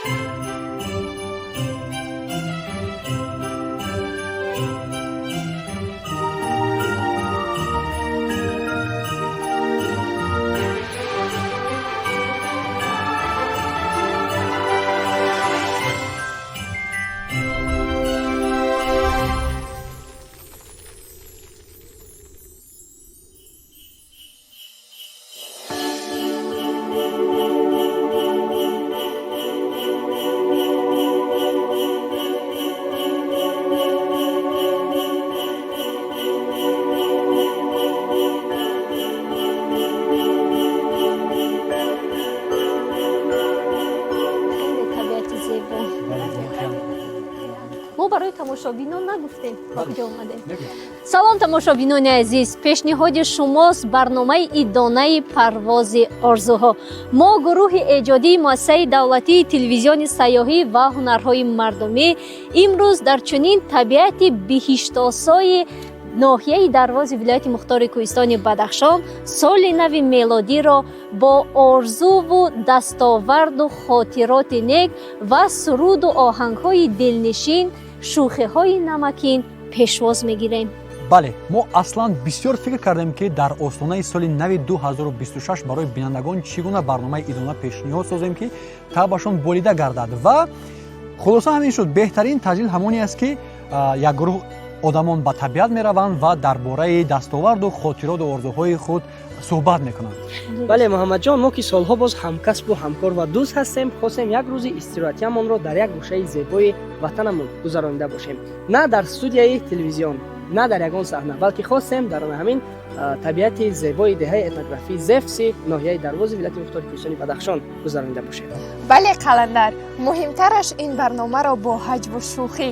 Хеле табиати зебо. Мо барои тамошобинон нагуфтем, ба куҷо омадем. Салом, тамошобинони азиз! Пешниҳоди шумост барномаи идонаи парвози орзуҳо. Мо, гурӯҳи эҷодии муассисаи давлатии телевизиони сайёҳӣ ва ҳунарҳои мардумӣ, имрӯз дар чунин табиати биҳиштосои ноҳияи Дарвози вилояти мухтори кӯҳистони Бадахшон соли нави мелодиро бо орзуву дастоварду хотироти нек ва суруду оҳангҳои дилнишин, шӯхиҳои намакин пешвоз мегирем. Бале, мо аслан бисёр фикр кардем, ки дар остонаи соли нави 2026 барои бинандагон чӣ гуна барномаи идона пешниҳод созем, ки табъашон болида гардад. Ва хулоса ҳамин шуд: беҳтарин таҷлил ҳамоне аст, ки як гурӯҳ одамон ба табиат мераванд ва дар бораи дастоварду хотироту орзуҳои худ суҳбат мекунанд. Бале, Муҳаммадҷон, мо ки солҳо боз ҳамкасбу ҳамкор ва дӯст ҳастем, хостем як рӯзи истироҳатиамонро дар як гӯшаи зебои ватанамон гузаронида бошем, на дар студияи телевизион, на дар ягон саҳна, балки хостем дар ҳамин табиати зебои деҳаи этнографии Зефси ноҳияи Дарвози вилояти мухтори кӯҳистони Бадахшон гузаронида бошем. Бале, Қаландар, муҳимтараш ин барномаро бо ҳаҷву шӯхӣ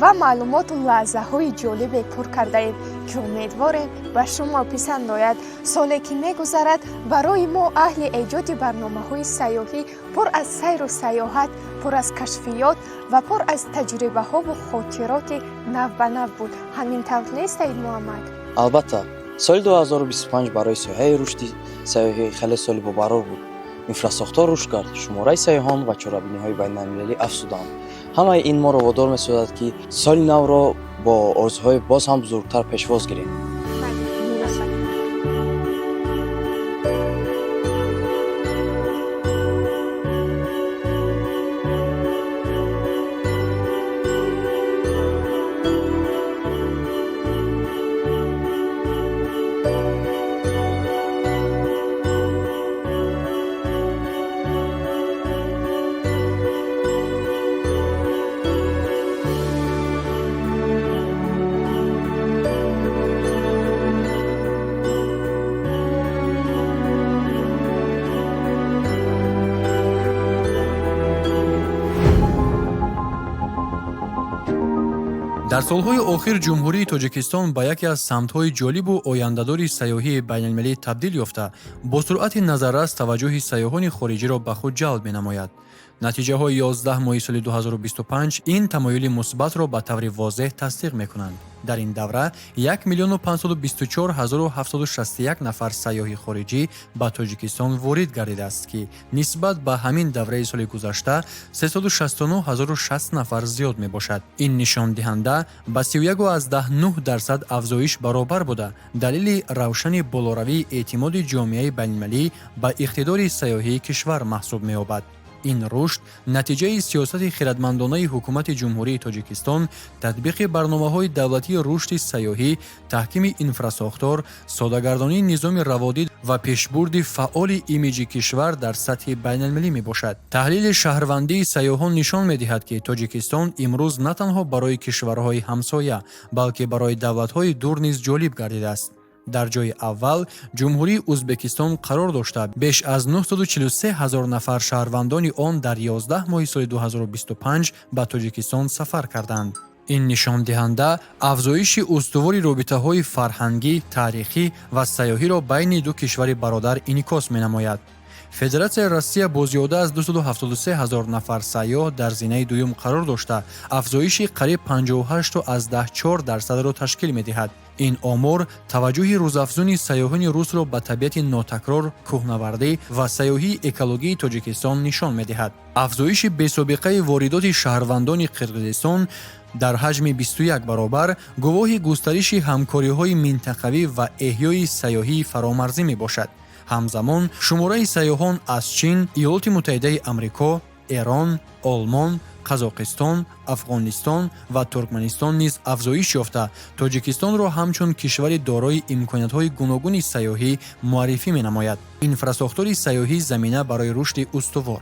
ва маълумоту лаҳзаҳои ҷолибе пур кардаем, ки умедворем, ба шумо писанд ояд. Соле ки мегузарад, барои мо, аҳли эҷоди барномаҳои сайёҳӣ, пур аз сайру сайёҳат, пур аз кашфиёт ва пур аз таҷрибаҳову хотироти навбанав буд. Ҳамин тавр нест, Саид Муҳаммад? Албатта, соли 2025 барои соҳаи рушди сайёҳӣ хеле соли бобарор буд. Инфрасохтор рушд кард, шумораи сайёҳон ва чорабиниҳои байналмилалӣ афзуданд. Ҳамаи ин моро водор месозад, ки соли навро бо орзуҳои боз ҳам бузургтар пешвоз гирем. Дар солҳои охир Ҷумҳурии Тоҷикистон ба яке аз самтҳои ҷолибу ояндадори сайёҳии байналмилалӣ табдил ёфта, бо суръати назаррас таваҷҷӯҳи сайёҳони хориҷиро ба худ ҷалб менамояд. Натиҷаҳои 11 моҳи соли 2025 ин тамоюли мусбатро ба таври возеҳ тасдиқ мекунанд. Дар ин давра 1 миллиону 524 ҳазору 761 нафар сайёҳи хориҷӣ ба Тоҷикистон ворид гардидааст, ки нисбат ба ҳамин давраи соли гузашта 369 ҳазору 60 нафар зиёд мебошад. Ин нишондиҳанда ба 31,9% афзоиш баробар буда, далели равшани болоравии эътимоди ҷомеаи байналмилалӣ ба иқтидори сайёҳии кишвар маҳсуб меёбад. Ин рушд натиҷаи сиёсати хирадмандонаи ҳукумати Ҷумҳурии Тоҷикистон, татбиқи барномаҳои давлатии рушди сайёҳӣ, таҳкими инфрасохтор, содагардонии низоми раводид ва пешбурди фаъоли имиҷи кишвар дар сатҳи байналмилалӣ мебошад. Таҳлили шаҳрвандии сайёҳон нишон медиҳад, ки Тоҷикистон имрӯз на танҳо барои кишварҳои ҳамсоя, балки барои давлатҳои дур низ ҷолиб гардидааст. Дар ҷои аввал Ҷумҳурии Ӯзбекистон қарор дошта, беш аз 943 ҳазор нафар шаҳрвандони он дар 11 моҳи соли 2025 ба Тоҷикистон сафар карданд. Ин нишондиҳанда афзоиши устувори робитаҳои фарҳангӣ, таърихӣ ва сайёҳиро байни ду кишвари бародар инъикос менамояд. Федератсияи Россия бо зиёда аз 273 ҳазор нафар сайёҳ дар зинаи дуюм қарор дошта, афзоиши қариб 58,4 дарсадро ташкил медиҳад. Ин омор таваҷҷӯҳи рӯзафзуни сайёҳони русро ба табиати нотакрор, кӯҳнавардӣ ва сайёҳии экологии Тоҷикистон нишон медиҳад. Афзоиши бесобиқаи воридоти шаҳрвандони Қирғизистон дар ҳаҷми 21 баробар гувоҳи густариши ҳамкориҳои минтақавӣ ва эҳёи сайёҳии фаромарзӣ мебошад. Ҳамзамон шумораи сайёҳон аз Чин, Иёлоти Муттаҳидаи Амрико, Эрон, Олмон, Қазоқистон, Афғонистон ва Туркманистон низ афзоиш ёфта, Тоҷикистонро ҳамчун кишвари дорои имкониятҳои гуногуни сайёҳӣ муаррифӣ менамояд. Инфрасохтори сайёҳӣ замина барои рушди устувор.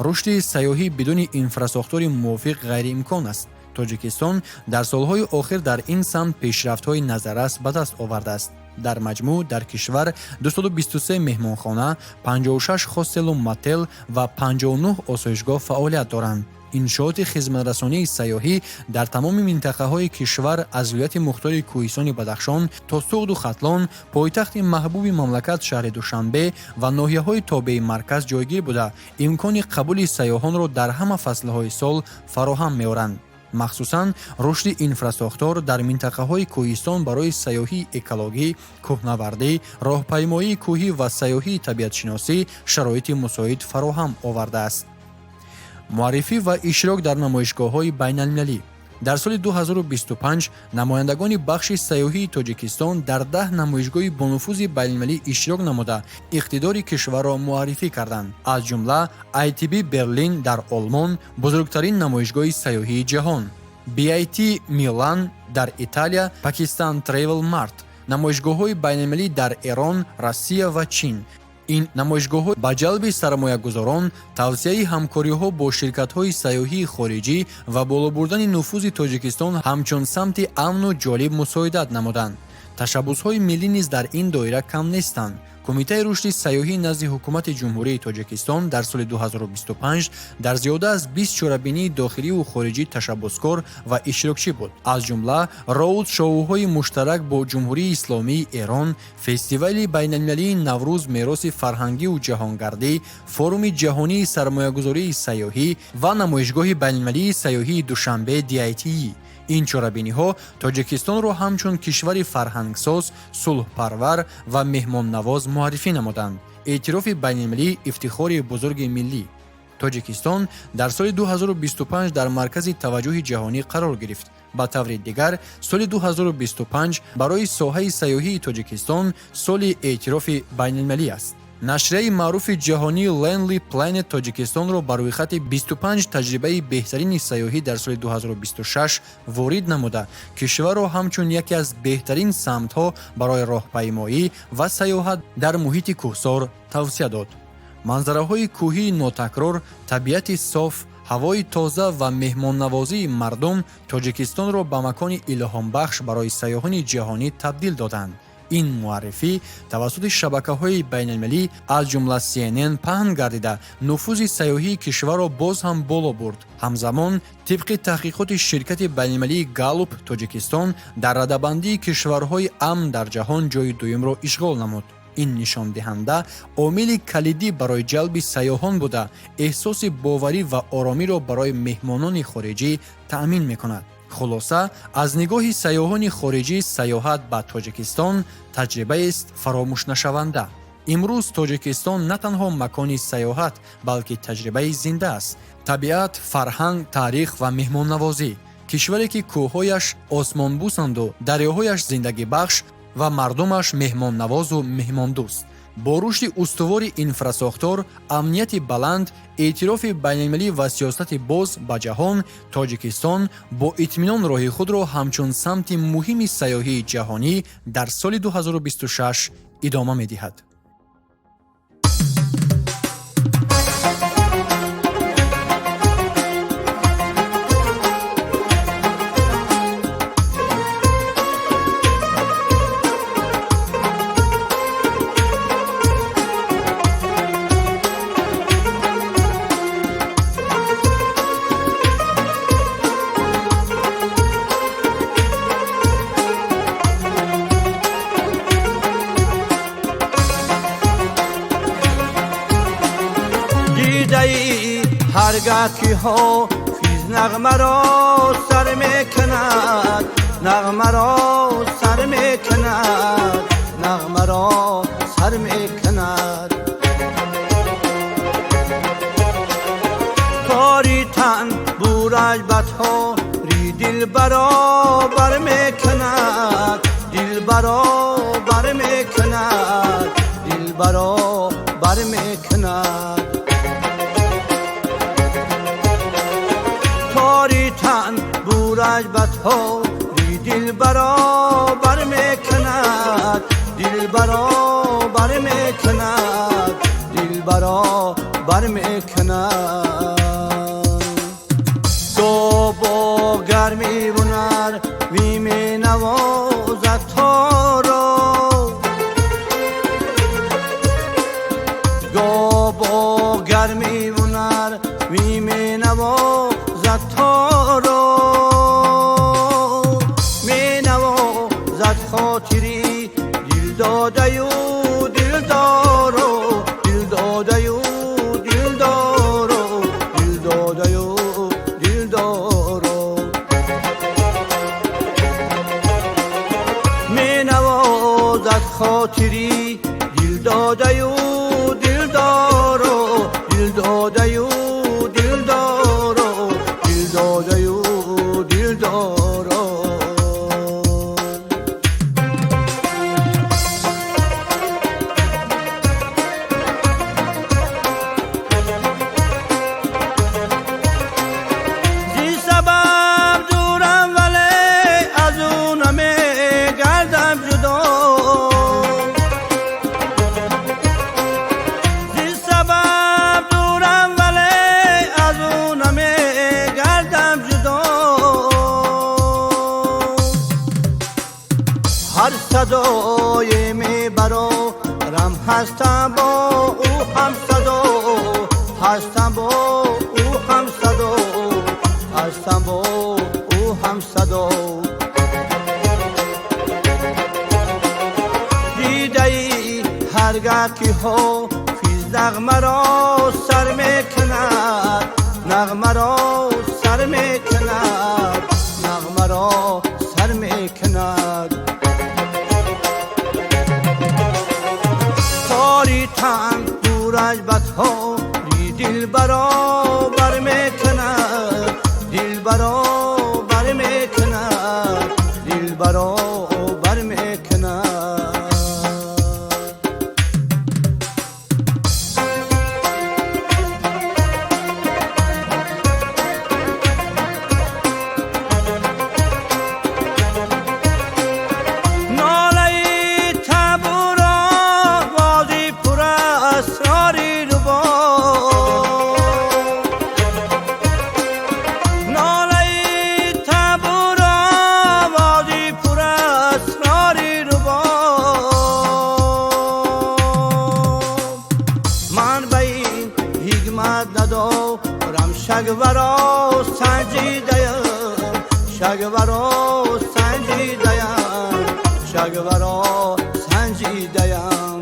Рушди сайёҳӣ бидуни инфрасохтори мувофиқ ғайриимкон аст. Тоҷикистон дар солҳои охир дар ин самт пешрафтҳои назаррас ба даст овардааст. Дар маҷмӯъ дар кишвар 223 меҳмонхона, 56 хостелу мотел ва 59 осоишгоҳ фаъолият доранд. Иншооти хизматрасонии сайёҳӣ дар тамоми минтақаҳои кишвар, аз вилояти мухтори Кӯҳистони Бадахшон то Суғду Хатлон, пойтахти маҳбуби мамлакат шаҳри Душанбе ва ноҳияҳои тобеи марказ ҷойгир буда, имкони қабули сайёҳонро дар ҳама фаслҳои сол фароҳам меоранд. Махсусан рушди инфрасохтор дар минтақаҳои кӯҳистон барои сайёҳии экологӣ, кӯҳнавардӣ, роҳпаймоии кӯҳӣ ва сайёҳии табиатшиносӣ шароити мусоид фароҳам овардааст. Муаррифӣ ва иштирок дар намоишгоҳҳои байналмилалӣ. Дар соли 2025 намояндагони бахши сайёҳии Тоҷикистон дар 10 намоишгоҳи бонуфузи байналмилалӣ иштирок намуда, иқтидори кишварро муаррифӣ карданд. Аз ҷумла ITB Берлин дар Олмон, бузургтарин намоишгоҳи сайёҳии ҷаҳон, BIT Милан дар Италия, Pakistan Travel Mart, намоишгоҳҳои байналмилалӣ дар Эрон, Россия ва Чин. Ин намоишгоҳҳо ба ҷалби сармоягузорон, тавсияи ҳамкориҳо бо ширкатҳои сайёҳии хориҷӣ ва боло бурдани нуфузи Тоҷикистон ҳамчун самти амну ҷолиб мусоидат намуданд. Ташаббусҳои миллӣ низ дар ин доира кам нестанд. Кумитаи рушди сайёҳӣ назди Ҳукумати Ҷумҳурии Тоҷикистон дар соли 2025 дар зиёда аз 20 чорабинии дохиливу хориҷӣ ташаббускор ва иштирокчӣ буд. Аз ҷумла роуд шоуҳои муштарак бо Ҷумҳурии Исломии Эрон, фестивали байналмилалии Наврӯз, мероси фарҳангиву ҷаҳонгардӣ, форуми ҷаҳонии сармоягузории сайёҳӣ ва намоишгоҳи байналмилалии сайёҳии Душанбе DITE. Ин чорабиниҳо Тоҷикистонро ҳамчун кишвари фарҳангсоз, сулҳпарвар ва меҳмоннавоз муаррифӣ намуданд. Эътирофи байналмилалӣ, ифтихори бузурги миллӣ. Тоҷикистон дар соли 2025 дар маркази таваҷҷӯҳи ҷаҳонӣ қарор гирифт. Ба таври дигар, соли 2025 барои соҳаи сайёҳии Тоҷикистон соли эътирофи байналмилалӣ аст. Нашрияи маъруфи ҷаҳонии Lonely Planet Тоҷикистонро ба рӯйхати 25 таҷрибаи беҳтарини сайёҳӣ дар соли 2026 ворид намуда, кишварро ҳамчун яке аз беҳтарин самтҳо барои роҳпаймоӣ ва сайёҳат дар муҳити кӯҳсор тавсия дод. Манзараҳои кӯҳии нотакрор, табиати соф, ҳавои тоза ва меҳмоннавозии мардум Тоҷикистонро ба макони илҳомбахш барои сайёҳони ҷаҳонӣ табдил доданд. Ин муаррифӣ тавассути шабакаҳои байналмилалӣ, аз ҷумла CNN, паҳн гардида, нуфузи сайёҳии кишварро боз ҳам боло бурд. Ҳамзамон, тибқи таҳқиқоти ширкати байналмилалии Галлуп, Тоҷикистон дар радабандии кишварҳои амн дар ҷаҳон ҷойи дуюмро ишғол намуд. Ин нишондиҳанда омили калидӣ барои ҷалби сайёҳон буда, эҳсоси боварӣ ва оромиро барои меҳмонони хориҷӣ таъмин мекунад. Хулоса, аз нигоҳи сайёҳони хориҷӣ сайёҳат ба Тоҷикистон таҷрибаест фаромӯшнашаванда. Имрӯз Тоҷикистон на танҳо макони сайёҳат, балки таҷрибаи зинда аст: табиат, фарҳанг, таърих ва меҳмоннавозӣ. Кишваре, ки кӯҳҳояш осмонбусанду дарёҳояш зиндагибахш ва мардумаш меҳмоннавозу меҳмондӯст. Бо рушди устувори инфрасохтор, амнияти баланд, эътирофи байналмилалӣ ва сиёсати боз ба ҷаҳон, Тоҷикистон бо итминон роҳи худро ҳамчун самти муҳими сайёҳии ҷаҳонӣ дар соли 2026 идома медиҳад. Дидаи ҳаргаҳ ки ҳофиз нағмаро сар мекунад. Нағмаро сар мекунад, нағмаро сар мекунад. Тори тан бураж ба тори дил баробар мекунад, дил баробар мекунад, дил баробар мекунад. Тори тан бураж ба тори дил баробар мекунад, дил баробар мекунад, дил баробар мекунад. Гоҳ бо гармӣ ҳунар менавозад торо, гоҳ бо гармӣ ҳунар менавозад торо, менавозад хотири дил додаю дилдоро, дил додаю дилдоро, дил додаю дилдоро. Менавозад хотири дил додаю дилдоро, дил додаю дилдоро, дил додаю дилдоро. Зи сабаб дурам, вале аз ӯ намегардам ҷудо. Зи сабаб дурам, вале аз ӯ намегардам ҷудо. Ҳар садое мебарорам, ҳастам бо ӯ ҳамсадо, ҳастам бо ӯ ҳамсадо, ҳастам бо ӯ ҳамсадо. Дидаи ҳаргаҳ ки ҳофиз нағмаро сар мекунад, нағмаро сар мекунад, нағмаро сар мекунад. Тори тан дураж ба тори дил баробар мекунад, дил баробар мекунад, дил баробар мекунад. Нолаи табуро води пурасрори рубо, нолаи табуро води пурасрори рубо. Ман ба ин ҳикмат надорам, шагваро санҷидаям, шагваро санҷидаям, шагваро санҷидаям.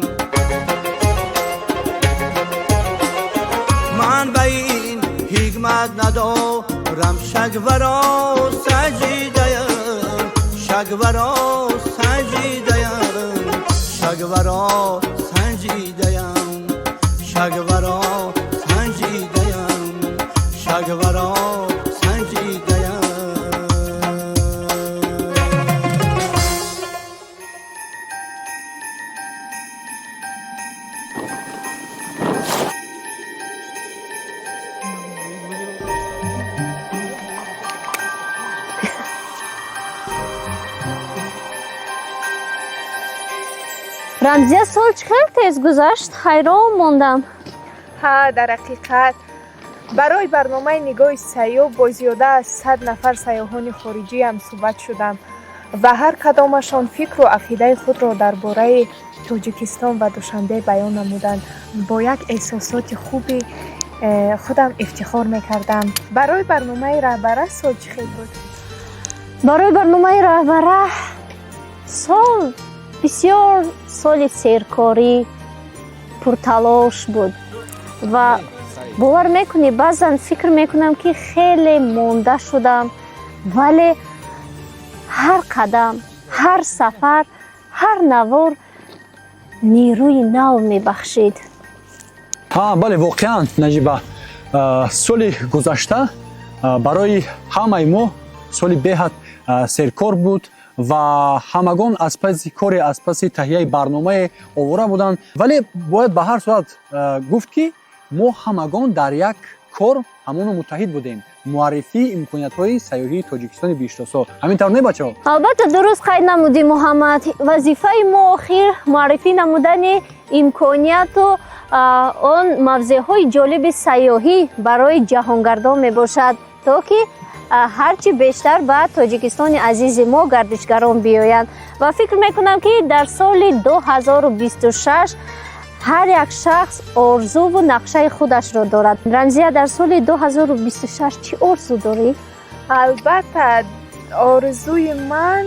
Ман ба ин ҳикмат надорам, шагваро санҷидаям, шагваро санҷидаям, шагваро санҷидаям, шагваро санҷидаям, шагваро санҷидаям. Рамзия, сол чӣ хел тез гузашт, ҳайрон мондам. Ҳа, дар ҳақиқат, барои барномаи нигоҳи сайёҳ бо зиёда аз 100 нафар сайёҳони хориҷӣ ҳамсӯҳбат шудам ва ҳар кадомашон фикру ақидаи худро дар бораи Тоҷикистон ва Душанбе баён намуданд. Бо як эҳсосоти хуби худам ифтихор мекардам. Барои барномаи раҳбара сол чӣ хел буд? Барои барномаи раҳбара сол бисёр соли серкорӣ, пурталош буд ва бовар мекунӣ, баъзан фикр мекунам, ки хеле монда шудам, вале Ҳар қадам, ҳар сафар, ҳар навор нерӯи нав мебахшид. Ҳа, бале, воқеан, Наҷиба, соли гузашта барои ҳамаи мо соли беҳад серкор буд ва ҳамагон аз паси коре, аз паси таҳияи барномае овора буданд. Вале бояд ба ҳар сурат гуфт, ки мо ҳамагон дар як кор ҳамоно муттаҳид будем: муаррифии имкониятҳои сайёҳии Тоҷикистони биҳиштосо. Ҳамин тавр не, бачаҳо? Албатта, дуруст қайд намудӣ, Муҳаммад. Вазифаи мо охир муаррифӣ намудани имконияту он мавзеъҳои ҷолиби сайёҳӣ барои ҷаҳонгардон мебошад, то ки ҳарчи бештар ба Тоҷикистони азизи мо гардишгарон биёянд. Ва фикр мекунам, ки дар соли 2026 ҳар як шахс орзуву нақшаи худашро дорад. Рамзия, дар соли 2026 чӣ орзу дорӣ? Албатта, орзуи ман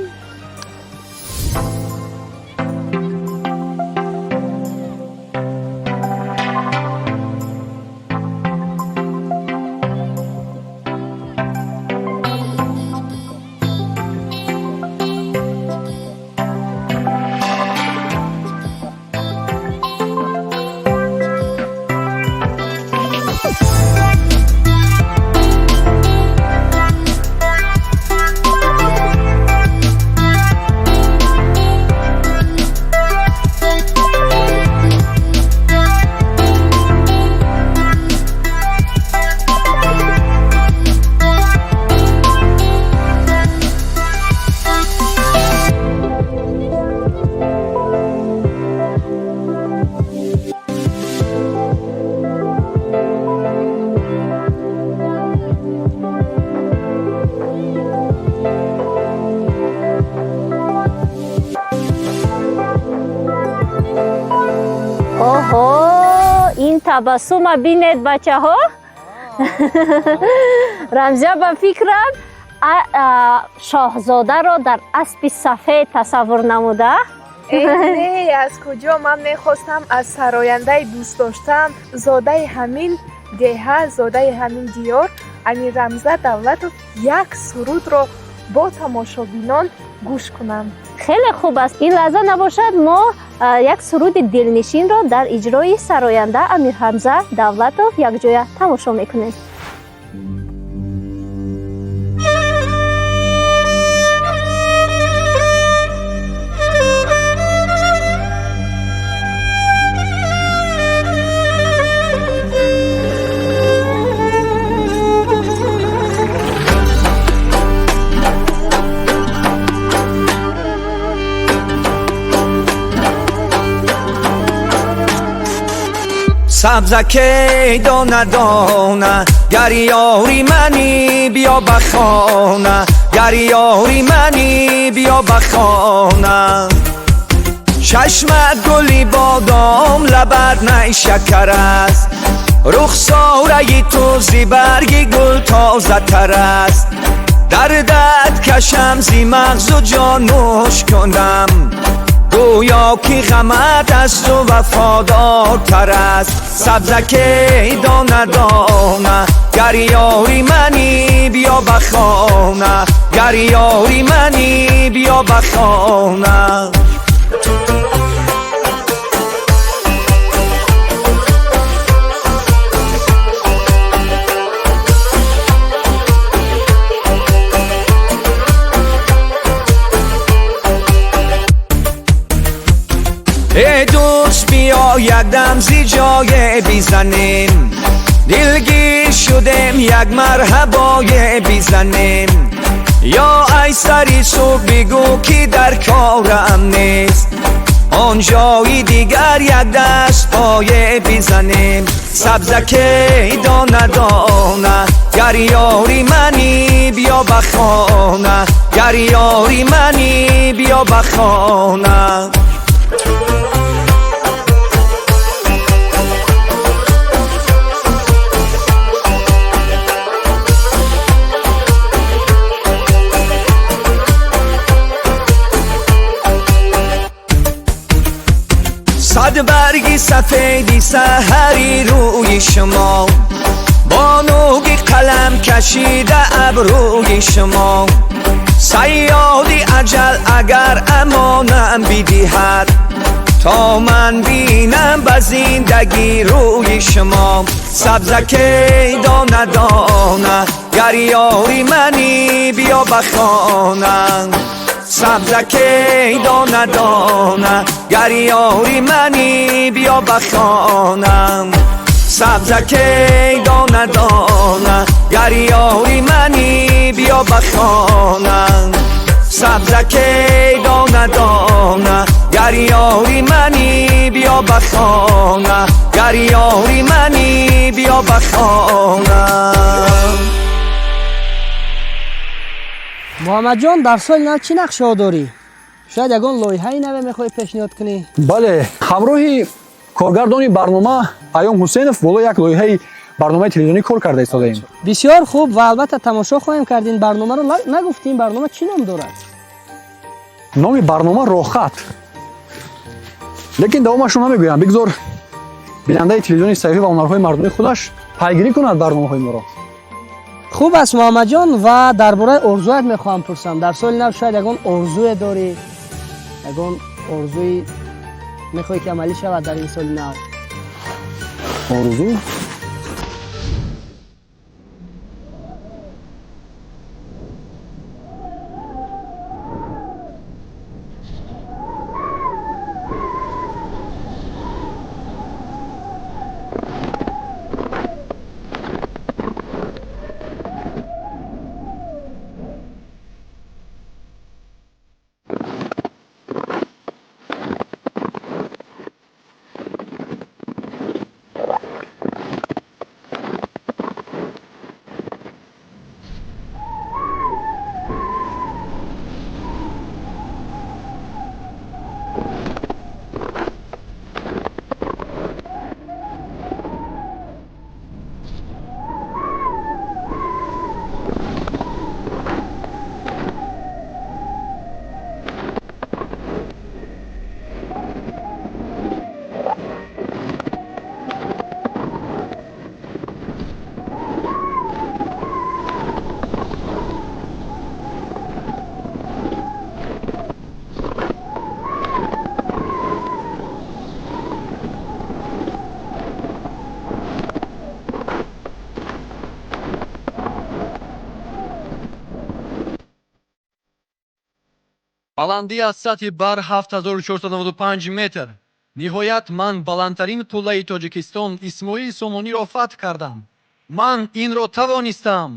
Оҳо, ин табассума бинед, бачаҳо! Рамзия, ба фикрам, шоҳзодаро дар аспи сафед тасаввур намуда. Не, аз куҷо! Ман мехостам аз сарояндаи дӯстдоштаам, зодаи ҳамин деҳа, зодаи ҳамин диёр, Амиррамза Давлатов як сурудро бо тамошобинон гӯш кунам. Хеле хуб аст. Ин лаҳза набошад, мо як суруди дилнишинро дар иҷрои сароянда Амирҳамза Давлатов якҷоя тамошо мекунем. Сабзаке дона дона, гар ёри мани, биё ба хона, гар ёри мани, биё ба хона. Чашмат гули бодом, лабат найшакар аст, рухсораи ту зи барги гул тозатар аст. Дардат кашам, зи мағзу ҷон нӯш кунам, гӯё ки ғамат аз ту вафодортар аст. Сабзаке дона дона, гар ёри мани, биё ба хона, гар ёри мани, биё ба хона. Эй дӯст, биё якдам зи ҷое бизанем, дилгир шудем, як марҳабое бизанем. Ё ай сари субҳ бигӯ, ки дар корам нест, он ҷои дигар як даст пое бизанем. Сабзаке дона дона, гар ёри мани, биё ба хона, гар ёри мани, биё ба хона. Сад барги сафеди саҳари рӯи шумо, бо нуги қалам кашида абрӯи шумо. Сайёди аҷал агар амонам бидиҳад, то ман бинам ба зиндагӣ рӯи шумо. Сабзаке дона дона, гар ёри манӣ, биё ба хона. Сабзаке дона дона, гар ёри манӣ, биё ба хона. Сабзаке дона дона, гар ёри манӣ, биё ба хона. Сабзаке дона дона, гар ёри манӣ, биё ба хона. Гар ёри манӣ, биё ба хона. Муҳаммадҷон, дар соли нав чӣ нақшаҳо дорӣ? Шояд ягон лоиҳаи наве мехоҳӣ пешниҳод кунӣ? Бале, ҳамроҳи коргардони барнома Аём Ҳусейнов боло як лоиҳаи барномаи телевизионӣ кор карда истодаем. Бисёр хуб, ва албатта тамошо хоҳем кард ин барномаро. Нагуфтӣ, ин барнома чӣ ном дорад? Номи барнома «Роҳхат», лекин давомашро намегӯям. Бигзор бинандаи телевизиони сайёҳӣ ва ҳунарҳои мардумӣ худаш пайгирӣ кунад барномаҳои моро. Хуб аст, Муҳаммадҷон, ва дар бораи орзуят мехоҳам пурсам. Дар соли нав шояд ягон орзуе дорӣ, ягон орзуи мехоҳӣ, ки амалӣ шавад дар ин соли нав? Орзу. Баландӣ аз сатҳи баҳр 7495 метр. Ниҳоят ман баландтарин қуллаи Тоҷикистон, Исмоили Сомониро, фатҳ кардам. Ман инро тавонистам.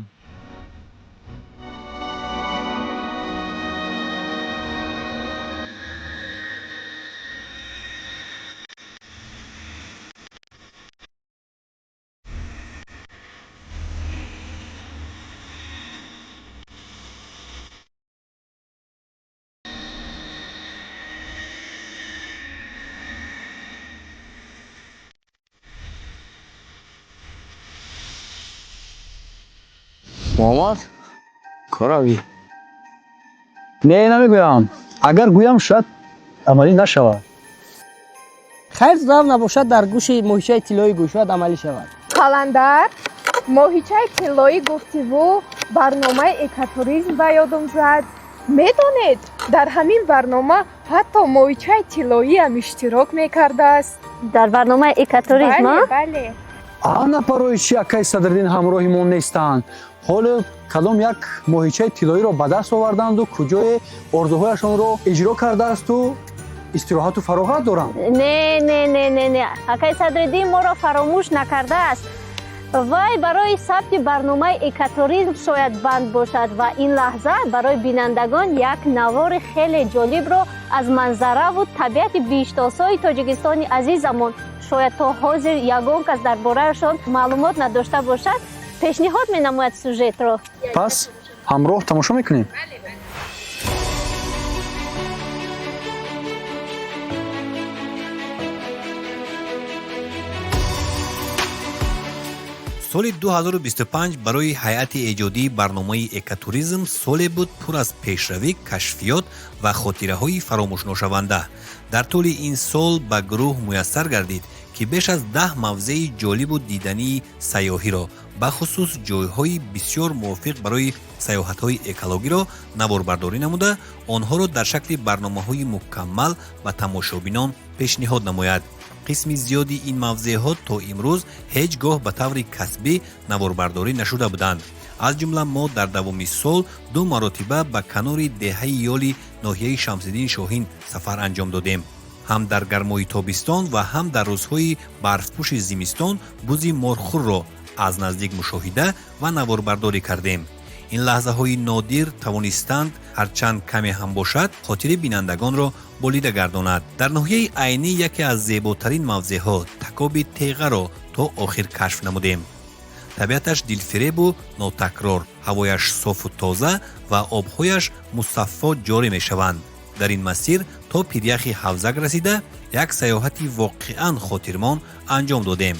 Муҳаммад, коравӣ? Не, намегӯям. Агар гӯям, шояд амалӣ нашавад. Хайр, зав набошад, дар гӯши моҳичаи тиллоӣ гӯй, шояд амалӣ шавад. Қаландар, моҳичаи тиллоӣ гуфтиву барномаи экотуризм ба ёдам зад. Медонед, дар ҳамин барнома ҳатто моҳичаи тиллоиам иштирок мекардааст. Дар барномаи экотуризм? Бале, бале. Ана барои чи акаи Садриддин ҳамроҳи мо нестанд? Ҳоло кадом як моҳичаи тиллоиро ба даст оварданду куҷое орзуҳояшонро иҷро кардаасту истироҳату фароғат доранд. Не, не, не, не, не, акаи Садриддин моро фаромӯш накардааст. Вай барои сабти барномаи экотуризм шояд банд бошад ва ин лаҳза барои бинандагон як навори хеле ҷолибро аз манзараву табиати биҳиштосои Тоҷикистони азизамон, шояд то ҳозир ягон кас дар бораашон маълумот надошта бошад, пешниҳод менамояд сюжетро. Пас ҳамроҳ тамошо мекунем. Соли 2025 барои ҳайати эҷодии барномаи экотуризм соле буд пур аз пешравӣ, кашфиёт ва хотираҳои фаромӯшношаванда. Дар тӯли ин сол ба гурӯҳ муяссар гардид, ки беш аз 10 мавзеи ҷолибу дидании сайёҳиро Бахусус ҷойҳои бисёр мувофиқ барои сайёҳатҳои экологиро наворбардорӣ намуда, онҳоро дар шакли барномаҳои мукаммал ба тамошобинон пешниҳод намояд. Қисми зиёди ин мавзеъҳо то имрӯз ҳеҷ гоҳ ба таври касбӣ наворбардорӣ нашуда буданд. Аз ҷумла мо дар давоми сол ду маротиба ба канори деҳаи Ёли ноҳияи Шамсиддин Шоҳин сафар анҷом додем. Ҳам дар гармои тобистон ва ҳам дар рӯзҳои барфпӯши зимистон бузи морхӯрро аз наздик мушоҳида ва наворбардорӣ кардем. Ин лаҳзаҳои нодир тавонистанд, ҳарчанд каме ҳам бошад, хотири бинандагонро болида гардонад. Дар ноҳияи Айнӣ яке аз зеботарин мавзеъҳо, Такоби Теғаро, то охир кашф намудем. Табиаташ дилфиребу нотакрор, ҳавояш софу тоза ва обҳояш мусаффо ҷорӣ мешаванд. Дар ин масир то пиряхи Ҳавзак расида, як сайёҳати воқеан хотирмон анҷом додем.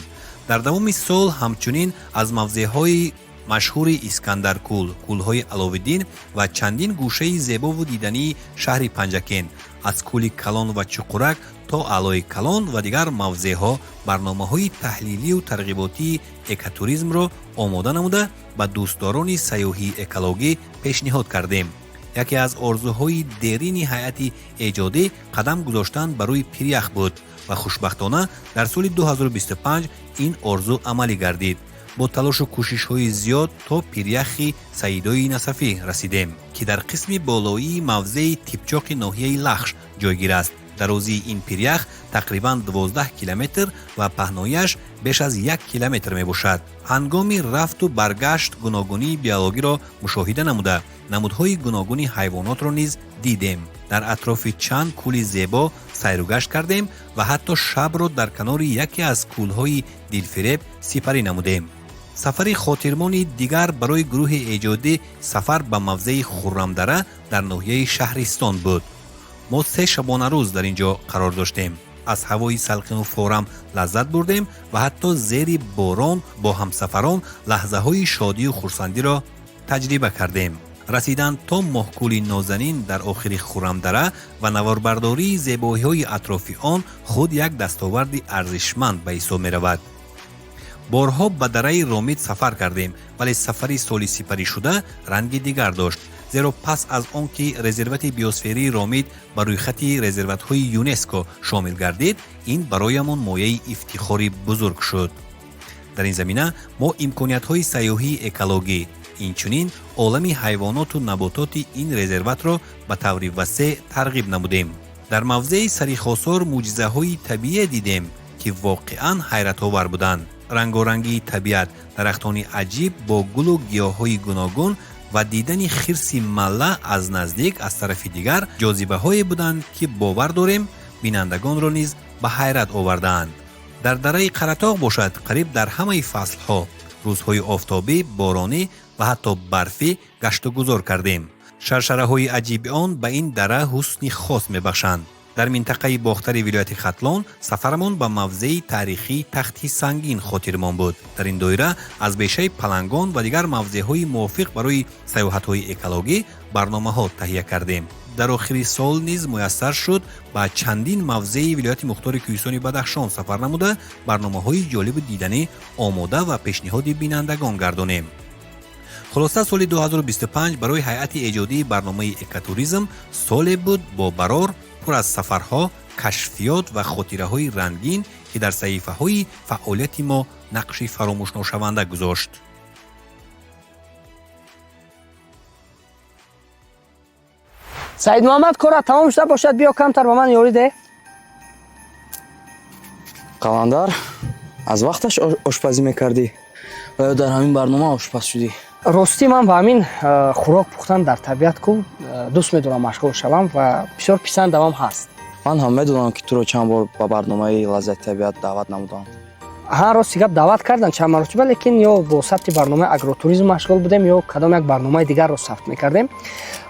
Дар давоми сол ҳамчунин аз мавзеъҳои машҳури Искандаркӯл, кӯлҳои Аловиддин ва чандин гӯшаи зебову дидании шаҳри Панҷакент, аз кӯли Калон ва Чуқурак то Аълои Калон ва дигар мавзеъҳо барномаҳои таҳлилию тарғиботии экотуризмро омода намуда, ба дӯстдорони сайёҳии экологӣ пешниҳод кардем. Яке аз орзуҳои дерини ҳайати эҷодӣ қадам гузоштан ба рӯи пирях буд ва хушбахтона дар соли 2025 ин орзу амалӣ гардид. Бо талошу кӯшишҳои зиёд то пиряхи Саидои Насафӣ расидем, ки дар қисми болоии мавзеи Типчоқи ноҳияи Лахш ҷойгир аст. Дарозии ин пирях тақрибан 12 километр ва паҳнояш беш аз 1 километр мебошад. Ҳангоми рафту баргашт гуногунии биологиро мушоҳида намуда, намудҳои гуногуни ҳайвонотро низ дидем. Дар атрофи чанд кӯли зебо сайругашт кардем ва ҳатто шабро дар канори яке аз кӯлҳои дилфиреб сипарӣ намудем. Сафари хотирмони дигар барои гурӯҳи эҷодӣ сафар ба мавзеи Хуррамдара дар ноҳияи Шаҳристон буд. Мо 3 шабонарӯз дар ин ҷо қарор доштем. Аз ҳавои салқину форам лаззат бурдем ва ҳатто зери борон бо ҳамсафарон лаҳзаҳои шодию хурсандиро таҷриба кардем. Расидан то моҳкӯли нозанин дар охири Хуррамдара ва наворбардории зебоиҳои атрофи он худ як дастоварди арзишманд ба ҳисоб меравад. Борҳо ба дараи Ромид сафар кардем, вале сафари соли сипаришуда ранги дигар дошт, зеро пас аз он ки резервати биосферии Ромид ба рӯйхати резерватҳои ЮНЕСКО шомил гардид, ин бароямон мояи ифтихори бузург шуд. Дар ин замина мо имкониятҳои сайёҳии экологӣ, инчунин олами ҳайвоноту набототи ин резерватро ба таври васеъ тарғиб намудем. Дар мавзеи Сарихосор мӯъҷизаҳои табиие дидем, ки воқеан ҳайратовар буданд. Рангорангии табиат, дарахтони аҷиб бо гулу гиёҳҳои гуногун ва дидани хирси малла аз наздик аз тарафи дигар ҷозибаҳое буданд, ки бовар дорем, бинандагонро низ ба ҳайрат овардаанд. Дар дараи Қаратоғ бошад, қариб дар ҳамаи фаслҳо, рӯзҳои офтобӣ, боронӣ ва ҳатто барфӣ гаштугузор кардем. Шаршараҳои аҷиби он ба ин дара ҳусни хос мебахшанд. Дар минтақаи Бохтари вилояти Хатлон сафарамон ба мавзеи таърихии Тахти Сангин хотирмон буд. Дар ин доира аз бешаи Палангон ва дигар мавзеъҳои мувофиқ барои сайёҳатҳои экологӣ барномаҳо таҳия кардем. Дар охири сол низ муяссар шуд ба чандин мавзеи вилояти мухтори Кӯҳистони Бадахшон сафар намуда, барномаҳои ҷолибу диданӣ омода ва пешниҳоди бинандагон гардонем. Хулоса, соли 2025 барои ҳайати эҷодии барномаи экотуризм соле буд бо барор, пур аз сафарҳо, кашфиёт ва хотираҳои рангин, ки дар саҳифаҳои фаъолияти мо нақши фаромӯшношаванда гузошт. Саид Муҳаммад, кора тамом шуда бошад, биё камтар ба ман ёрӣ деҳ. Қаландар, аз вақташ ошпазӣ мекардӣ ва ё дар ҳамин барнома ошпаз шудӣ? Ростӣ, ман ба ҳамин хӯрок пухтан дар табиат ку дӯст медорам машғул шавам ва бисёр писандамам ҳаст. Ман ҳам медонам, ки туро чанд бор ба барномаи Лаззати табиат даъват намудам. Ҳа, рости гап, даъват кардан чанд маротиба, лекин ё бо сабти барномаи агротуризм машғул будем, ё кадом як барномаи дигарро сабт мекардем.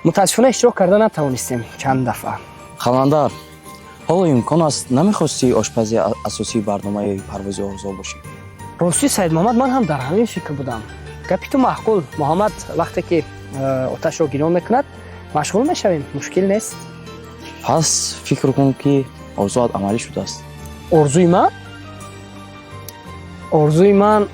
Мутаассифона, иштирок карда натавонистем чанд дафъа. Қаландар, ҳоло имкон аст, намехостӣ ошпази асосии барномаи Парвози орзуҳо бошӣ? Ростӣ, Саидмуҳаммад, ман ҳам дар ҳамин фикр будам. Гапи ту маъқул. Муҳаммад вақте ки оташро гирён мекунад, машғул мешавем, мушкил нест. Пас фикр кун, ки орзуат амалӣ шудааст. Орзуи ман, орзуи ман.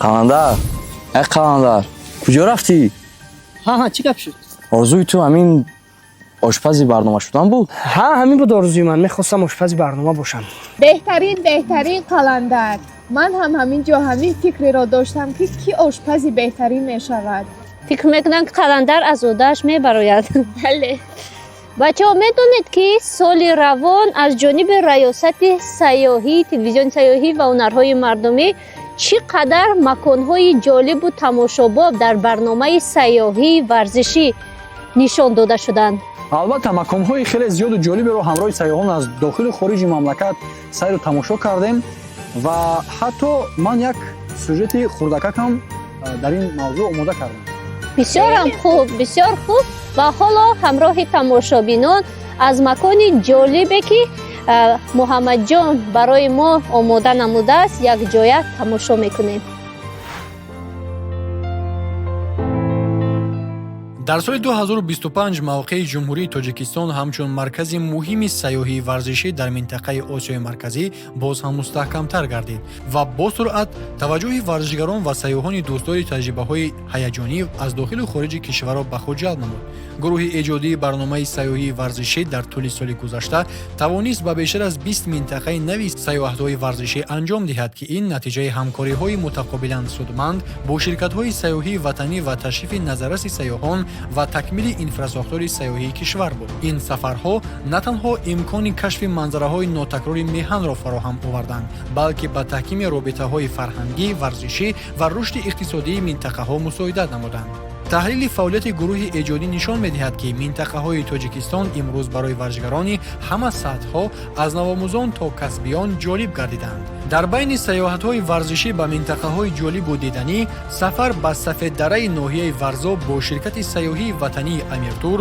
Қаландар, ай Қаландар, куҷо рафтӣ? Ҳа, ҳа, чӣ гап шуд? Орзуи ту ҳамин ошпази барнома шудан буд? Ҳа, ҳамин буд орзуи ман, мехостам ошпази барнома бошам. Беҳтарин, беҳтарин, Қаландар. Ман ҳам ҳамин ҷо ҳамин фикреро доштам, ки кӣ ошпази беҳтарин мешавад. Фикр мекунам, ки Қаландар аз уҳдааш мебарояд. Бале. Бачаҳо, медонед, ки соли равон аз ҷониби Раёсати сайёҳӣ, Телевизиони сайёҳӣ ва ҳунарҳои мардумӣ чӣ қадар маконҳои ҷолибу тамошобоб дар барномаи сайёҳии варзишӣ нишон дода шуданд? Албатта, маконҳои хеле зиёду ҷолиберо ҳамроҳи сайёҳон аз дохилу хориҷи мамлакат сайру тамошо кардем ва ҳатто ман як сюжети хурдакакам дар ин мавзӯъ омода кардам. Бисёрам хуб, бисёр хуб. Ва ҳоло ҳамроҳи тамошобинон аз макони ҷолибе, ки Муҳаммадҷон барои мо омода намудааст, якҷоя тамошо мекунем. Дар соли 2025 мавқеи Ҷумҳурии Тоҷикистон ҳамчун маркази муҳими сайёҳии варзишӣ дар минтақаи Осиёи Марказӣ боз ҳам мустаҳкамтар гардид ва бо суръат таваҷҷӯҳи варзишгарон ва сайёҳони дӯстдори таҷрибаҳои ҳаяҷонӣ аз дохилу хориҷи кишварро ба худ ҷалб намуд. Гурӯҳи эҷодии барномаи сайёҳии варзишӣ дар тӯли соли гузашта тавонист ба бештар аз 20 минтақаи нави сайёҳатҳои варзишӣ анҷом диҳад, ки ин натиҷаи ҳамкориҳои мутақобилан судманд бо ширкатҳои сайёҳии ватанӣ ва ташрифи назарраси сайёҳон ва такмили инфрасохтори сайёҳии кишвар буд. Ин сафарҳо на танҳо имкони кашфи манзараҳои нотакрори меҳанро фароҳам оварданд, балки ба таҳкими робитаҳои фарҳангӣ, варзишӣ ва рушди иқтисодии минтақаҳо мусоидат намуданд. Таҳлили фаъолияти гурӯҳи эҷодӣ нишон медиҳад, ки минтақаҳои Тоҷикистон имрӯз барои варзишгарони ҳама сатҳҳо, аз навомӯзон то касбиён, ҷолиб гардиданд. Дар байни сайёҳатҳои варзишӣ ба минтақаҳои ҷолибу диданӣ сафар ба Сафеддараи ноҳияи Варзоб бо ширкати сайёҳии ватании Амиртур,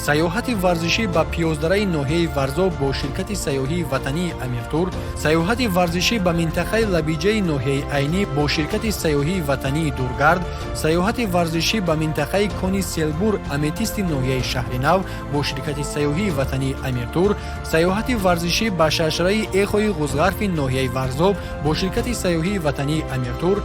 сайёҳати варзишӣ ба Пиёздараи ноҳияи Варзоб бо ширкати сайёҳии ватании Амиртур, сайёҳати варзишӣ ба минтақаи Лабиҷаи ноҳияи Айнӣ бо ширкати сайёҳии ватании Дургард, сайёҳати варзишӣ ба минтақаи кони Селбур Аметисти ноҳияи Шаҳринав бо ширкати сайёҳии ватании Амиртур, сайёҳати варзишӣ ба шаршараи Эхои Ғузғарфи ноҳияи Варзоб бо ширкати сайёҳии ватании Амиртур,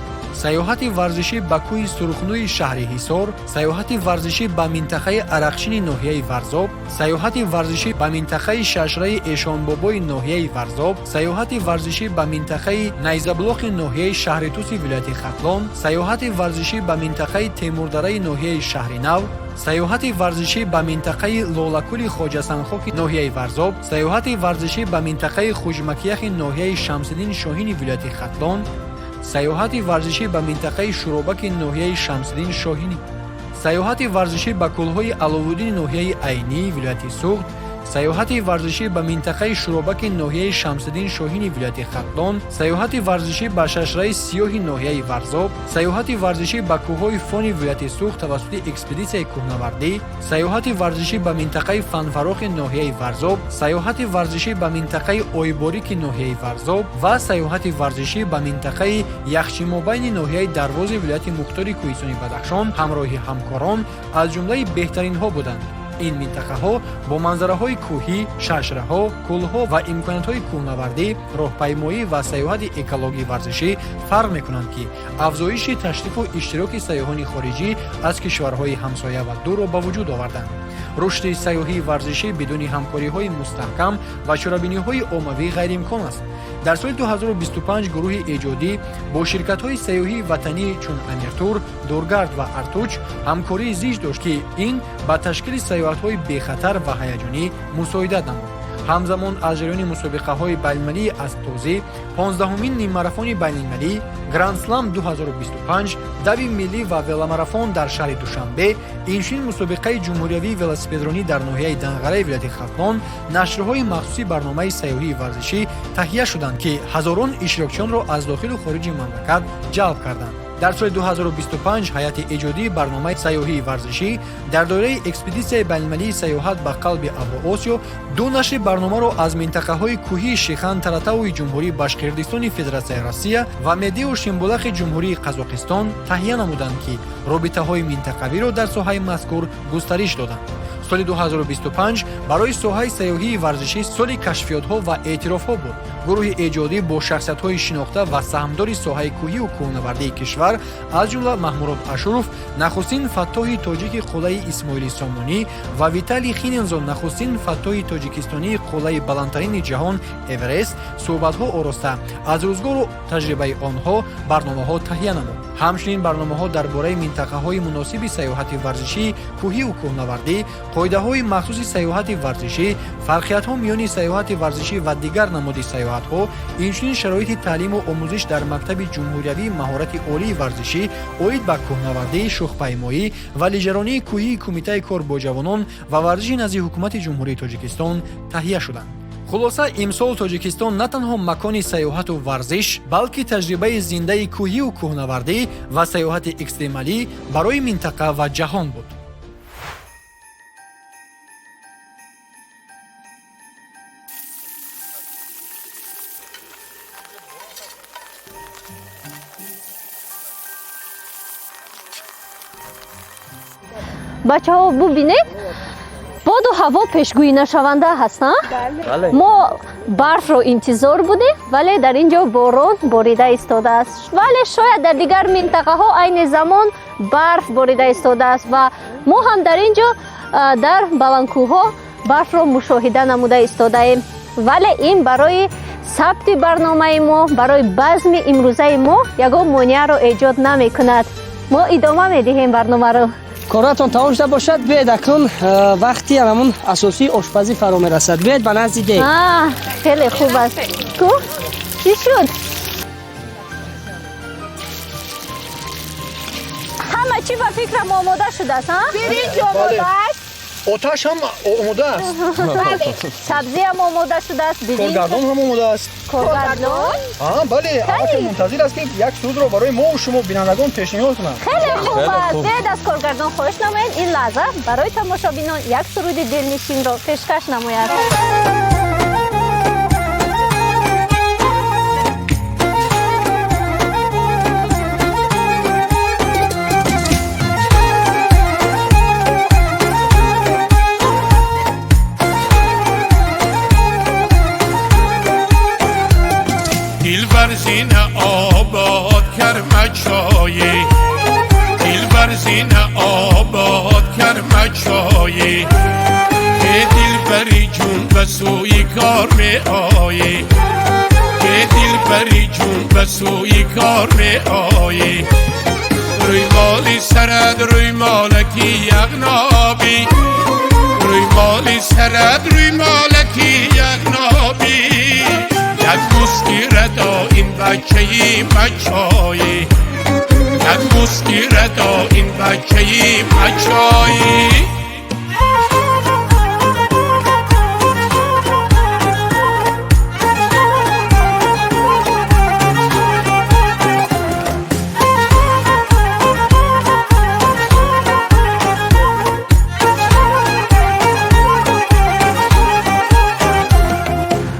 сайёҳати варзишӣ ба кӯҳи Сурхнӯи шаҳри Ҳисор, сайёҳати варзишӣ ба минтақаи Арақчини ноҳияи Варзоб, сайёҳати варзишӣ ба минтақаи шашраи Эшонбобои ноҳияи Варзоб, сайёҳати варзишӣ ба минтақаи Найзаблоқи ноҳияи Шаҳритуси вилояти Хатлон, сайёҳати варзишӣ ба минтақаи Темурдараи ноҳияи Шаҳринав, сайёҳати варзишӣ ба минтақаи Лолакули Хоҷасанхоки ноҳияи Варзоб, сайёҳати варзишӣ ба минтақаи Хуҷмакияхи ноҳияи Шамсиддин Шоҳини вилояти Хатлон, сайёҳати варзишӣ ба минтақаи Шӯробаки ноҳияи Шамсиддин Шоҳинӣ, сайёҳати варзишӣ ба кӯлҳои Аловуддини ноҳияи Айнӣ вилояти Суғд, сайёҳати варзишӣ ба минтақаи Шӯробаки ноҳияи Шамсиддин Шоҳини вилояти Хатлон, сайёҳати варзишӣ ба шашраи Сиёҳи ноҳияи Варзоб, сайёҳати варзишӣ ба кӯҳҳои Фони вилояти Суғд тавассути экспедитсияи кӯҳнавардӣ, сайёҳати варзишӣ ба минтақаи Фанфарохи ноҳияи Варзоб, сайёҳати варзишӣ ба минтақаи Ойборики ноҳияи Варзоб ва сайёҳати варзишӣ ба минтақаи Яхчимобайни ноҳияи Дарвози вилояти Мухтори Кӯҳистони Бадахшон ҳамроҳи ҳамкорон аз ҷумлаи беҳтаринҳо буданд. Ин минтақаҳо бо манзараҳои кӯҳӣ, шашраҳо, кӯлҳо ва имкониятҳои кӯҳнавардӣ, роҳпаймоӣ ва сайёҳати экологии варзишӣ фарқ мекунанд, ки афзоиши ташрифу иштироки сайёҳони хориҷӣ аз кишварҳои ҳамсоя ва дурро ба вуҷуд оварданд. Рушди сайёҳии варзишӣ бидуни ҳамкориҳои мустаҳкам ва чорабиниҳои оммавӣ ғайриимкон аст. Дар соли 2025 гурӯҳи эҷодӣ бо ширкатҳои сайёҳии ватанӣ чун Амиртур, Дургард ва Артуч ҳамкории зич дошт, ки ин ба ташкили сайёҳатҳои бехатар ва ҳаяҷонӣ мусоидат намуд. Ҳамзамон аз ҷараёни мусобиқаҳои байналмилалии аспдозӣ, 15-умин ниммарафони байналмилалӣ, Грандслам 2025, дави миллӣ ва веломарафон дар шаҳри Душанбе, инчунин мусобиқаи ҷумҳуриявии велосипедронӣ дар ноҳияи Данғараи вилояти Хатлон нашрҳои махсуси барномаи сайёҳии варзишӣ таҳия шуданд, ки ҳазорон иштирокчиёнро аз дохилу хориҷи мамлакат ҷалб карданд. Дар соли 2025 ҳайати эҷодии барномаи сайёҳии варзишӣ дар доираи экспедитсияи байналмилалии сайёҳат ба қалби Авроосиё ду нашри барномаро аз минтақаҳои кӯҳии Шихан Таратауи Ҷумҳурии Башқирдистони Федератсияи Россия ва Медеу Шимбулақи Ҷумҳурии Қазоқистон таҳия намуданд, ки робитаҳои минтақавиро дар соҳаи мазкур густариш доданд. Соли 2025 барои соҳаи сайёҳии варзишӣ соли кашфиётҳо ва эътирофҳо буд. Гурӯҳи эҷодӣ бо шахсиятҳои шинохта ва саҳмдори соҳаи кӯҳию кӯҳнавардии кишвар, аз ҷумла Маҳмурод Ашуров, нахустин фаттоҳи тоҷики қуллаи Исмоили Сомонӣ, ва Виталий Хинензон, нахустин фаттоҳи тоҷикистонии қуллаи баландтарини ҷаҳон Эверест, суҳбатҳо ороста, аз рӯзгору таҷрибаи онҳо барномаҳо таҳия намуд. Ҳамчунин барномаҳо дар бораи минтақаҳои муносиби сайёҳати варзишӣ, кӯҳиву кӯҳнавардӣ, қоидаҳои махсуси сайёҳати варзишӣ, фарқиятҳо миёни сайёҳати варзишӣ ва дигар намуди сайёҳатҳо, инчунин шароити таълиму омӯзиш дар мактаби ҷумҳуриявии маҳорати олии варзишӣ оид ба кӯҳнавардӣ, шӯхпаймоӣ ва лижаронии кӯҳии Кумитаи кор бо ҷавонон ва варзиши назди Ҳукумати Ҷумҳурии Тоҷикистон таҳия шуданд. Хулоса, имсол Тоҷикистон на танҳо макони сайёҳату варзиш, балки таҷрибаи зиндаи кӯҳиву кӯҳнавардӣ ва сайёҳати экстремалӣ барои минтақа ва ҷаҳон буд. Бачаҳо, бубинед, боду ҳаво пешгӯӣ нашаванда ҳаст. Мо барфро интизор будем, вале дар ин ҷо борон борида истодааст. Вале шояд дар дигар минтақаҳо айни замон барф борида истодааст ва мо ҳам дар ин ҷо дар баландкӯҳҳо барфро мушоҳида намуда истодаем. Вале ин барои сабти барномаи мо, барои базми имрӯзаи мо ягон монеаро эҷод намекунад. Мо идома медиҳем барномаро. Коратон тамом шуда бошад, биёед, акнун вақти ҳамун асосии ошпазӣ фаро мерасад. Биёед ба назди дег. Хеле хуб аст. Ку, чӣ шуд? Ҳама чӣ ба фикрам омода шудааст. Биринҷ омода аст. Оташ ҳам омода аст. Сабзиам омода шудааст. Коргардон ҳам омода аст. Коргардон? Бале, албатта, мунтазир аст, ки як сурудро барои мо шумо бинандагон пешниҳод кунанд. Хеле хуб аст. Биёед, аз коргардон хоҳиш намоем, ин лаҳза барои тамошобинон як суруди дилнишинро пешкаш намояд. Дилбар обод کرمچایی، دلبر زینه آباد کرمچایی، که دلبری جون به سوی کار می آیی، که دلبری جون به سوی کار می آیی. روی مالی سرد روی مالکی یغنابی، روی مالی سرد روی مالکی یغنابی. یک بوس گیرد این بچه مچایی، یک بوس گیرد این بچه مچایی.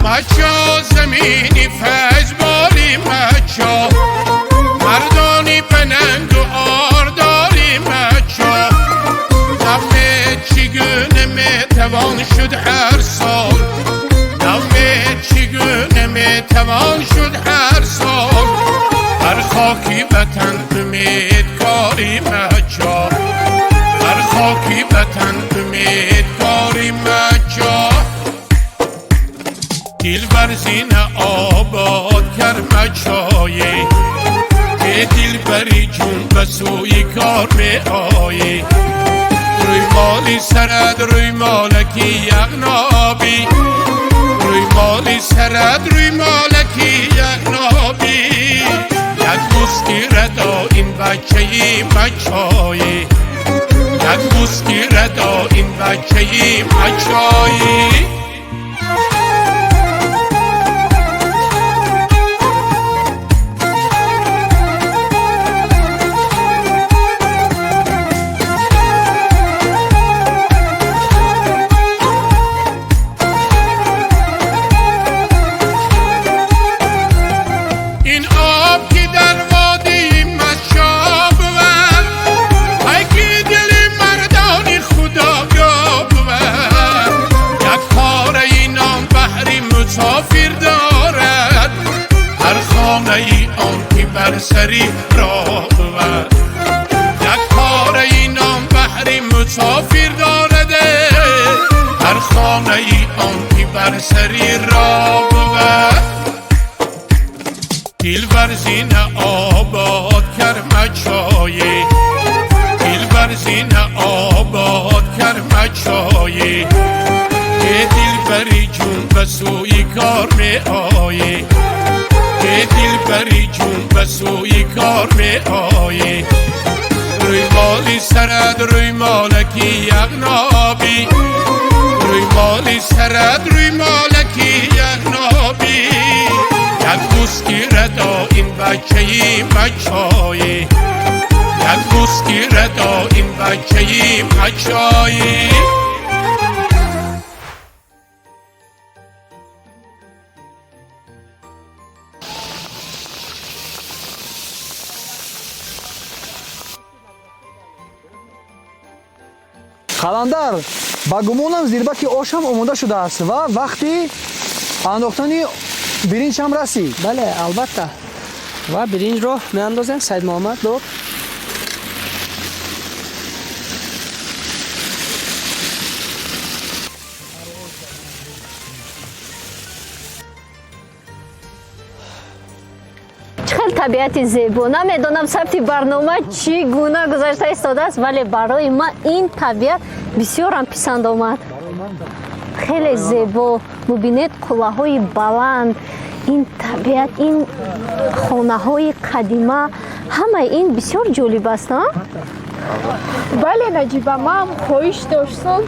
مچا زمینی فجبالی، مچا مردانی پننگ و آرداری، مچا نغمه چگونه میتوان شد هر سال، نغمه چگونه میتوان شد هر سال. بر خاکی وطن امید کاری مچا، بر خاکی وطن امید کاری مچا. دلبر زینه آباد کرمچایی، که دلبری جون به سوی کار می آیی. روی مالی سرد روی مالکی یغنابی، روی مالی سرد روی مالکی یغنابی. یک بوس گیرد این بچه مچایی، یک بوس گیرد این بچه مچایی. این آب که در وادی مشا بود، ای که دل مردان خدا بود. بر سری راه بود. یک پاره ای نام بهر مسافر دارده، هر خانه ای آن که بر سری راه بود. دل ورزین آباد کرمچای، دل ورزین آباد کرمچای، که دلبری جون به سوی کار می آیی، که دلبری جون به سوی کار می آیی. روی مالی سرد روی مالکی یغنابی، روی مالی سرد روی مالکی یغنابی، یک بوسکی ردا این بچه‌ی مچایی، یک بوسکی ردا این بچه‌ی مچایی. Қаландар, ба гумонам зирбаки ошам омода шудааст ва вақти андохтани биринҷ ҳам расид. Бале, албатта. Ва биринҷро меандозем. Саид Муҳаммад дор. Хеле табиати зебо. Намедонам сабти барнома чӣ гуна гузашта истодааст, вале барои ман ин табиат бисёрам писанд омад. Хеле зебо. Бубинед қуллаҳои баланд, ин табиат, ин хонаҳои қадима, ҳамаи ин бисёр ҷолиб аст, а? Бале, Наҷиба, ман хоҳиш доштам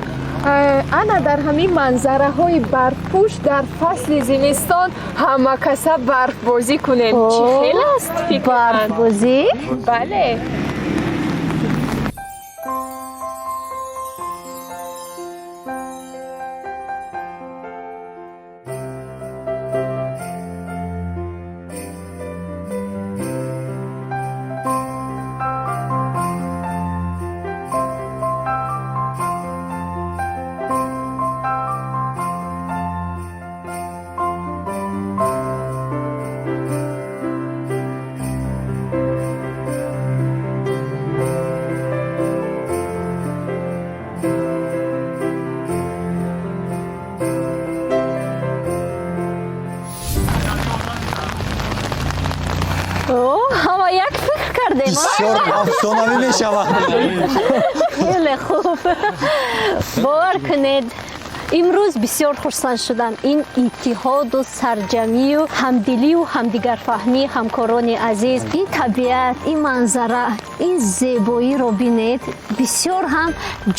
ана дар ҳамин манзараҳои барфпӯш дар фасли зимистон ҳама каса барфбозӣ кунем. Чӣ хел аст фикр? Барфбозӣ? Бале. Бисёр афсонавӣ мешавад. Хеле хуб. Бовар кунед, имрӯз бисёр хурсанд шудам. Ин иттиҳоду сарҷамию ҳамдилию ҳамдигарфаҳмии ҳамкорони азиз, ин табиат, ин манзара, ин зебоиро бинед, бисёр ҳам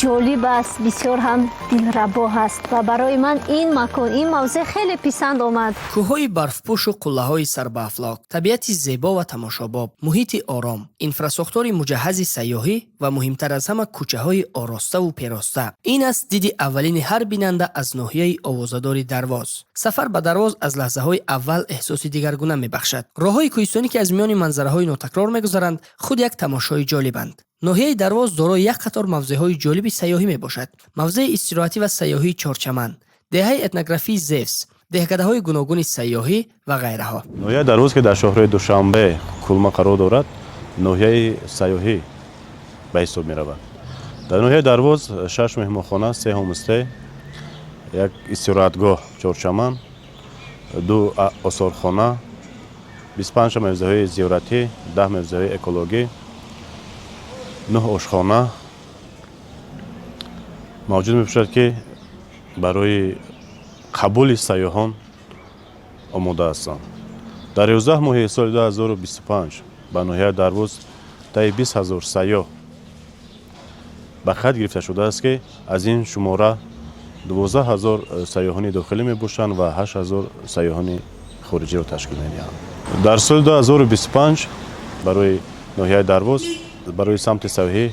ҷолиб аст, бисёр ҳам дилрабо аст ва барои ман ин макон, ин мавзеъ хеле писанд омад. Кӯҳҳои барфпӯшу қуллаҳои сарбаафлок, табиати зебо ва тамошобоб, муҳити ором, инфрасохтори муҷаҳҳази сайёҳӣ ва муҳимтар аз ҳама кӯчаҳои ороставу пероста. Ин аст диди аввалини ҳар бинанда аз ноҳияи овозадори Дарвоз. Сафар ба Дарвоз аз лаҳзаҳои аввал эҳсоси дигаргуна мебахшад. Роҳҳои кӯҳистонӣ ки аз миёни манзараҳои нотакрор мегузаранд, худ як тамошои ҷолибанд. Ноҳияи Дарвоз дорои як қатор мавзеъҳои ҷолиби сайёҳӣ мебошад. Мавзеи истироҳатӣ ва сайёҳии Чорчаман, деҳаи этнографии Зевс, деҳкадаҳои гуногуни сайёҳӣ ва ғайраҳо. Ноҳияи Дарвоз, ки дар шоҳрои Душанбе Кулма қарор дорад, ноҳияи сайёҳӣ ба ҳисоб меравад. Дар ноҳияи Дарвоз 6 меҳмонхона, 3 ҳомстей, як истироҳатгоҳ Чорчаман, 2 осорхона, 25 мавзеъҳои зиёратӣ, 10 мавзеъҳои экологӣ, 9 ошхона мавҷуд мебошад, ки барои қабули сайёҳон омода ҳастанд. Дар 11 моҳи соли 2025 ба ноҳияи Дарвоз таи 20 ҳазор сайёҳ ба хат гирифта шудааст, ки аз ин шумора 12 ҳазор сайёҳони дохилӣ мебошанд ва 8 ҳазор сайёҳони хориҷиро ташкил медиҳанд. Дар соли 2025 барои ноҳияи Дарвоз барои самти сайёҳӣ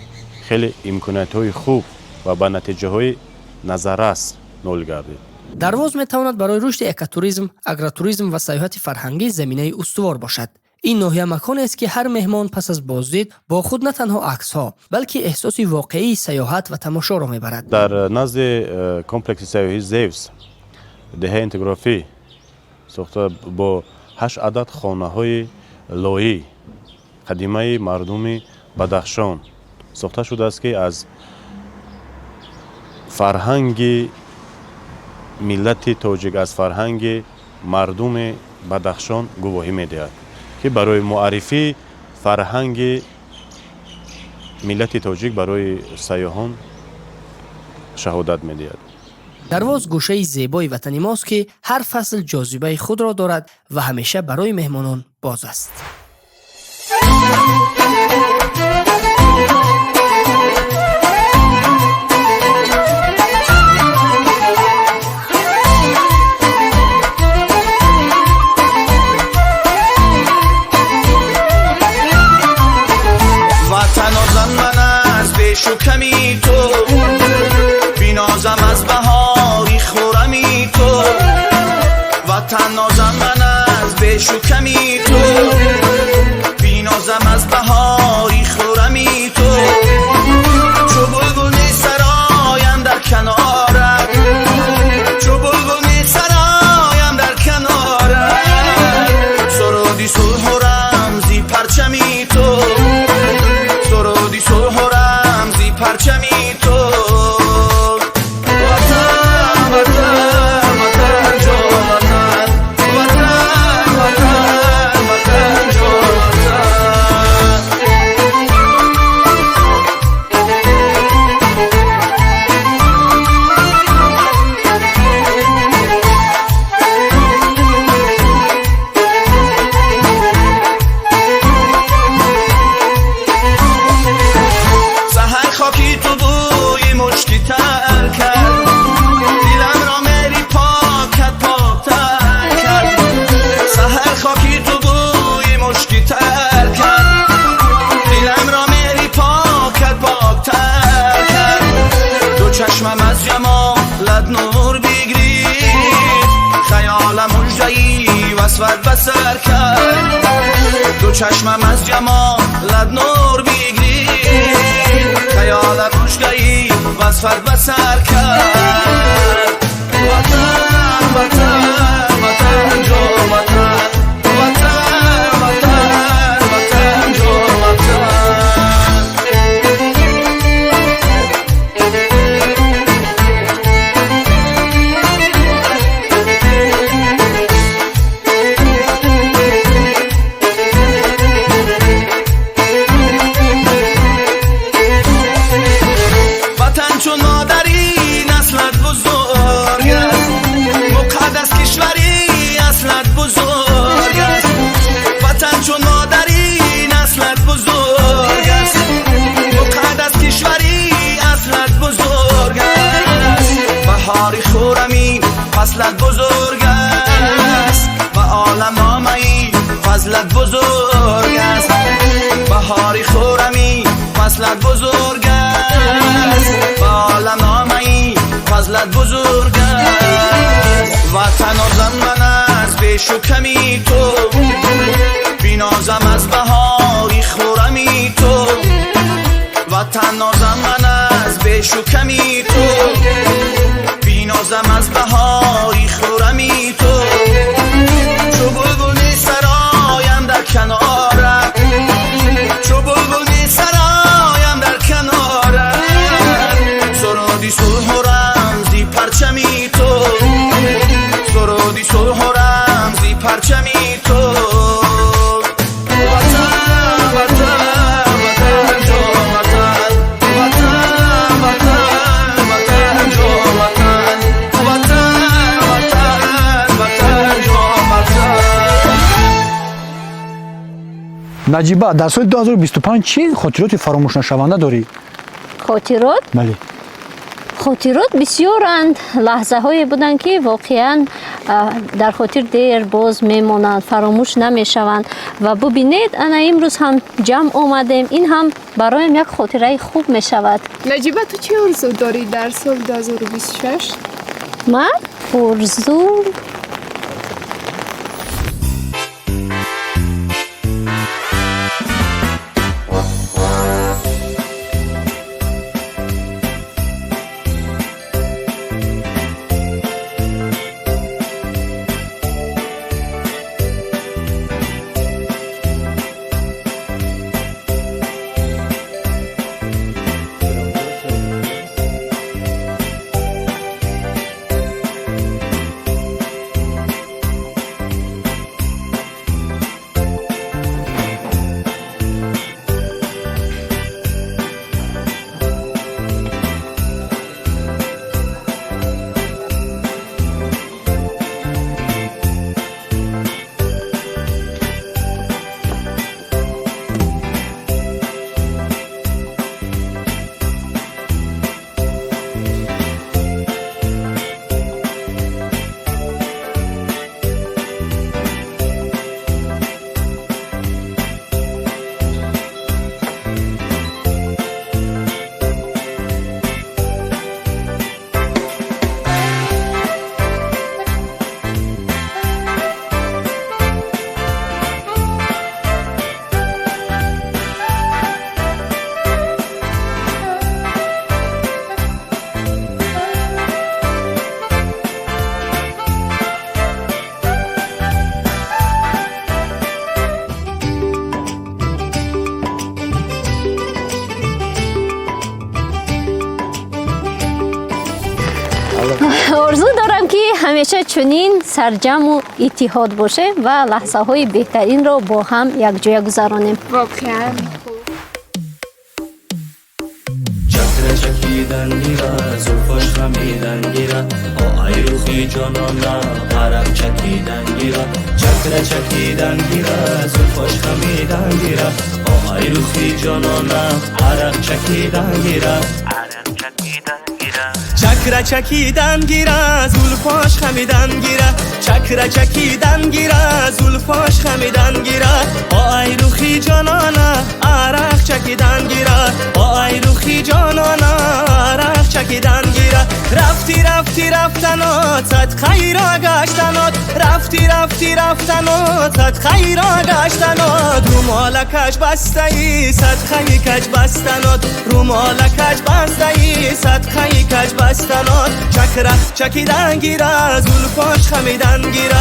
хеле имкониятҳои хуб ва ба натиҷаҳои назаррас ноил гардид. Дарвоз метавонад барои рушди экотуризм, агротуризм ва сайёҳати фарҳангӣ заминаи устувор бошад. Ин ноҳия маконест, ки ҳар меҳмон пас аз боздид бо худ на танҳо аксҳо, балки эҳсоси воқеии сайёҳат ва тамошоро мебарад. Дар назди комплекси сайёҳии Зевс деҳаи интеграфӣ сохта бо 8 адад хонаҳои лоӣ Қадимаи мардуми Бадахшон сохта шудааст, ки аз фарҳанги миллати тоҷик, аз фарҳанги мардуми Бадахшон гувоҳӣ медиҳад, ки барои муаррифии фарҳанги миллати тоҷик барои сайёҳон шаҳодат медиҳад. Дарвоз гӯшаи зебои ватани мост, ки ҳар фасл ҷозибаи худро дорад ва ҳамеша барои меҳмонон боз аст. Ватанозам ман аз бешу ками ту, бинозам аз баҳори хуррами ту. Ватанозам ман аз бешу ками ту, бинозам аз баҳори хуррами ту. Чу булбул месароям дар канорат, чу булбул месароям дар канорат, суруди сулҳу рамзи парчами ту, суруди сулҳу рамзи парчами ту. Ватан, ватан, ватан, ҷон ватан, ватан, ватан, ватан, ҷон ватан. Саҳар хоки ту бӯи мушки тар кард, дилам ро меҳри покат поктар кард. Саҳар хоки ту бӯи мушки тар кард, дилам ро меҳри покат поктар кард. Ду чашмам аз ҷамолат нур бигрифт, хаёлам муждаи васфат ба сар кард. Ду чашмам аз ҷамолат нур бигрифт, хаёлам муждаи васфат ба сар кард. Ватан, ватан, ватан, ҷон ватан, ватан, ватан, ватан, ҷон ватан. Ватан чун модари наслат бузург аст, муқаддас кишвари аслат бузург аст. Ватан чун модари наслат бузург аст, муқаддас кишвари аслат бузург аст. Баҳори хуррамӣ фаслат бузург аст, ва оламномаи фазлат бузург аст. Баҳори хуррамӣ фаслат бузург аст, ва оламномаи фазлат бузург аст. Ватанозам ман аз бешу ками ту, бинозам аз баҳори хуррами ту. Ватанозам ман аз бешу ками ту, бинозам аз баҳори хуррами ту. Чу булбул месароям дар канорат, чу булбул месароям дар канорат, суруди сулҳу рамзи парчами ту, суруди сулҳу рамзи парчами ту. Ватан, ватан, ватан, ҷон ватан, ватан, ватан, ватан, ҷон ватан, ватан, ватан, ватан, ҷон ватан. Наҷиба, дар соли 2025 чӣ хотироти фаромӯшнашаванда дорӣ? Хотирот? Бале. Хотирот бисёранд, лаҳзаҳое буданд, ки воқеан дар хотир дер боз мемонанд, фаромӯш намешаванд. Ва бубинед, ана имрӯз ҳам ҷамъ омадем, ин ҳам бароям як хотираи хуб мешавад. Наҷиба, ту чӣ орзу дорӣ дар соли 2026? Ман орзу ҳамеша чунин сарҷамъу иттиҳод бошем ва лаҳзаҳои беҳтаринро бо ҳам якҷоя гузаронем. Воқеан. Чакра чакидан гира, зулфош хамидан гира, ай рухи ҷонона арақ чакидан гира. Чакра чакидан гира, зулфош хамидан гира, ай рухи ҷонона арақ чакидан гира. Чакра чакидан гира, зулфош хамидан гира, чакра чакидан гира, зулфош хамидан гира, ай рухи ҷонона арақ чакидан гира, ай рухи ҷонона арақ чакидан гира. Рафти рафти рафтанот, садқаиро гаштанот, рафти рафти рафтанот, садқаиро гаштанот, румолакаш бастаи садқаи каҷ бастанот, румолакаш бастаи садқаи каҷ бастанот. Чакра чакидан гира, зулфош хамидан гира,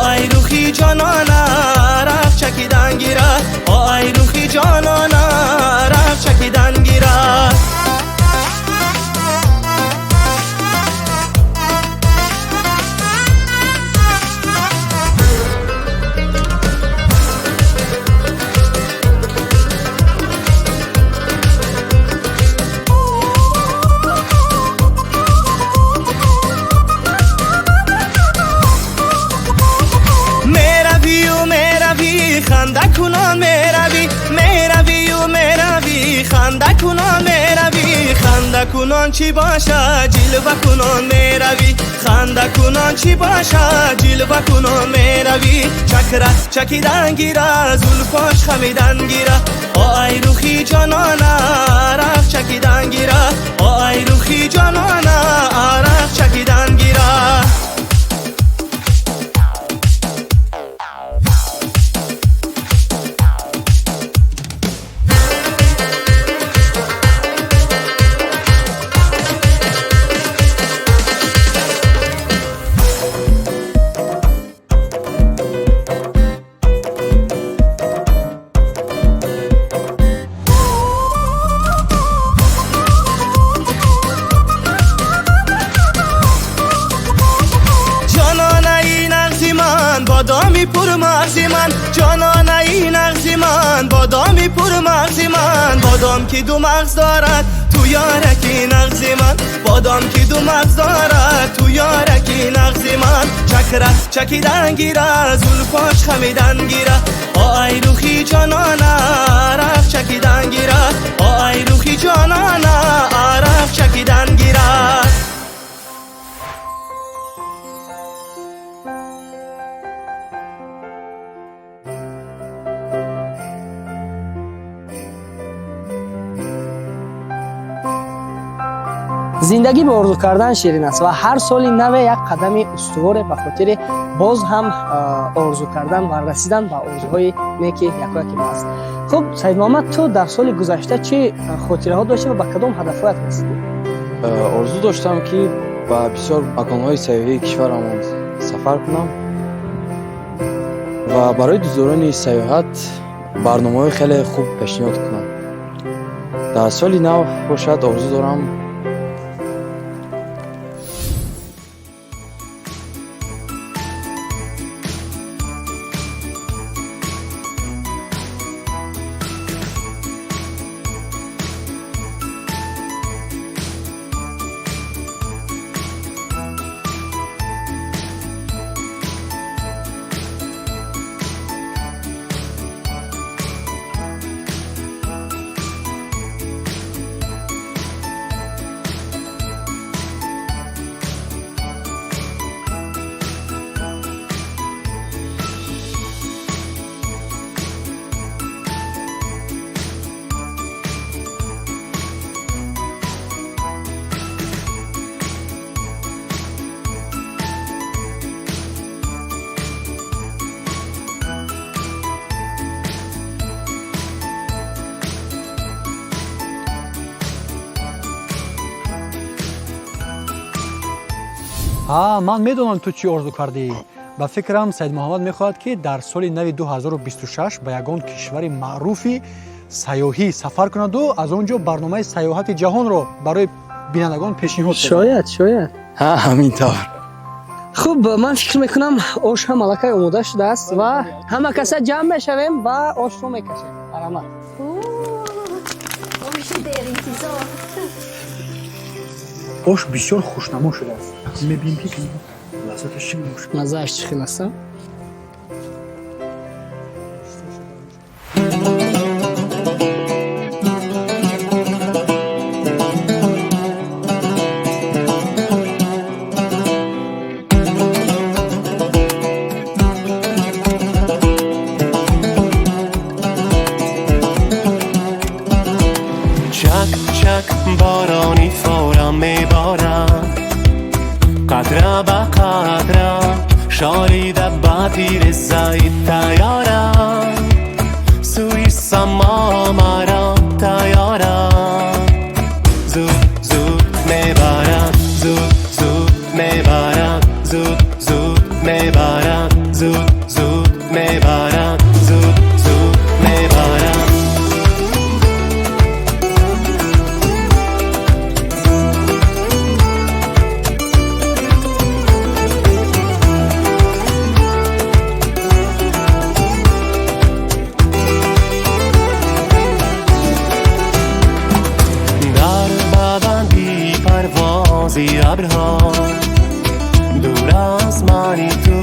ай рухи ҷонона арақ чакидан гира, ай рухи ҷонона арақ чакидан гира. Ханда кунон меравӣ, меравию меравӣ, ханда кунон меравӣ, ханда кунон чӣ бошад, ҷилва кунон меравӣ, ханда кунон чӣ бошад, ҷилва кунон меравӣ. Чакра чакидан гира, зулфош хамидан гира, ай рухи ҷонона арақ чакидан гира, ай рухи ҷонона арақ чакидан гира. Бодоми пурмағзи ман, ҷононаи нағзи ман, бодоми пурмағзи ман, бодом ки ду мағз дорад, ту ёраки нағзи ман, бодом ки ду мағз дорад, ту ёраки нағзи ман. Чакра чакидан гира, зулфош хамидан гира, ай рухи ҷонона арақ чакидан гира, ай рухи ҷонона арақ чакидан гира. Зиндагӣ ба орзу кардан ширин аст ва ҳар соли наве як қадами устуворе ба хотири боз ҳам орзу кардан ва расидан ба орзуҳои неки якояки мо аст. Хуб, Саидмуҳаммад, ту дар соли гузашта чӣ хотираҳо доштӣ ва ба кадом ҳадафҳоят расидӣ? Орзу доштам, ки ба бисёр маконҳои сайёҳии кишварамон сафар кунам ва барои дӯстдорони сайёҳат барномаҳои хеле хуб пешниҳод кунам. Дар соли нав бошад, орзу дорам Ман медонам ту чӣ орзу кардӣ. Ба фикрам, Саидмуҳаммад мехоҳад, ки дар соли нави 2026 ба ягон кишвари маъруфи сайёҳӣ сафар кунаду аз он ҷо барномаи сайёҳати ҷаҳонро барои бинандагон пешниҳод. Шояд, шояд. Ҳа, ҳамин тавр. Хуб, ман фикр мекунам, ош ҳам аллакай омода шудааст ва ҳама каса ҷамъ мешавем ва ошро мекашем. Марҳамат. Оши деринтизор. Ош бисёр хушнамо шудааст. Мебинем, ки лаззаташ чӣ мебошад. Маззааш чӣ хел аст? چک چک بارانی فورا میبارد، قطره به قطره شاریده به تیر زید تیاره، سوی سما مرا تیاره زود زود میبرد، زود زود میبرد، زود زود میبرد، زود زود میبرد، زود زود میبرد. در بلندی پروازی ابرها، دور از منی تو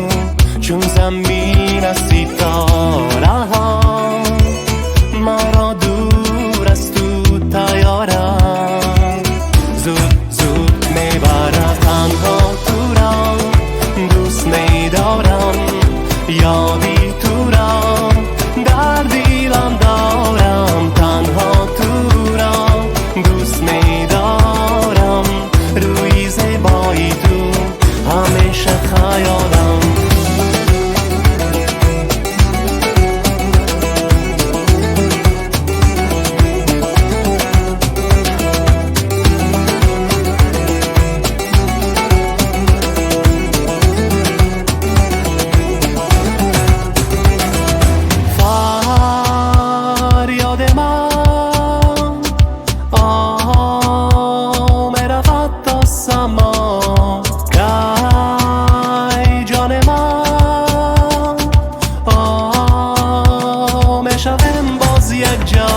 چون زمین از ستاره ها، مرا دور از تو تیاره زود زود میبرد. تنها تو را دوست میدارم، یادی تو را در دلم دارم، تنها تو را دوست میدارم، روی زیبایی تو همیشه خیالم. فریاد من آه رفت تا سما، کی جان من آه میشویم باز یک جا.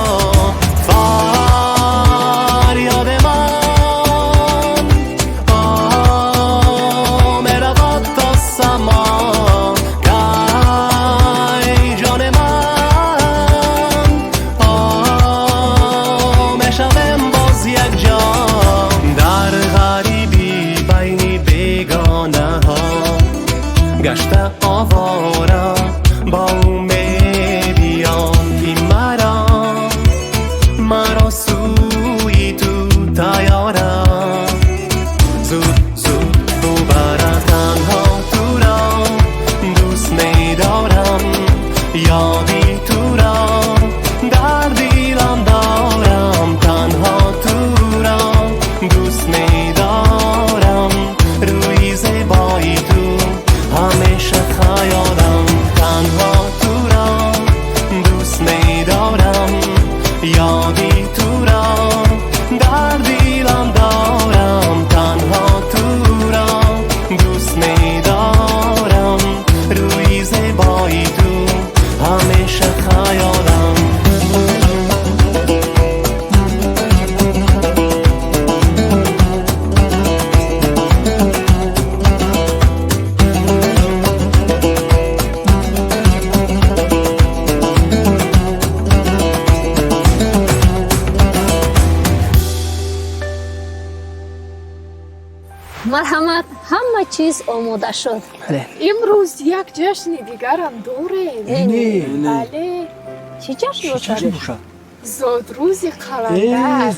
فریاد من آه رفت تا سما، کی جان من آه میشویم باز یک جا. در غریبی بین بیگانه ها گشته آواره، با امیدیان که مرا مرا سوی تو تیاره زود زود ببرد. تنها تو را دوست میدارم، یادی تو را در دلم دارم، تنها تو را دوست میدارم، روی زیبایی تو همیشه خیالم، تنها تو را دوست میدارم، یادی تو را در دلم دارم، تنها تو را دوست میدارم، روی زیبایی تو همیشه خیالم. Марҳамат, ҳама чиз омода шуд. Имрӯз як ҷашни дигарам дорем. Не. Бале. Чӣ ҷашн бошад? Чӣ бошад? Зодрӯзи Қаландар. Э,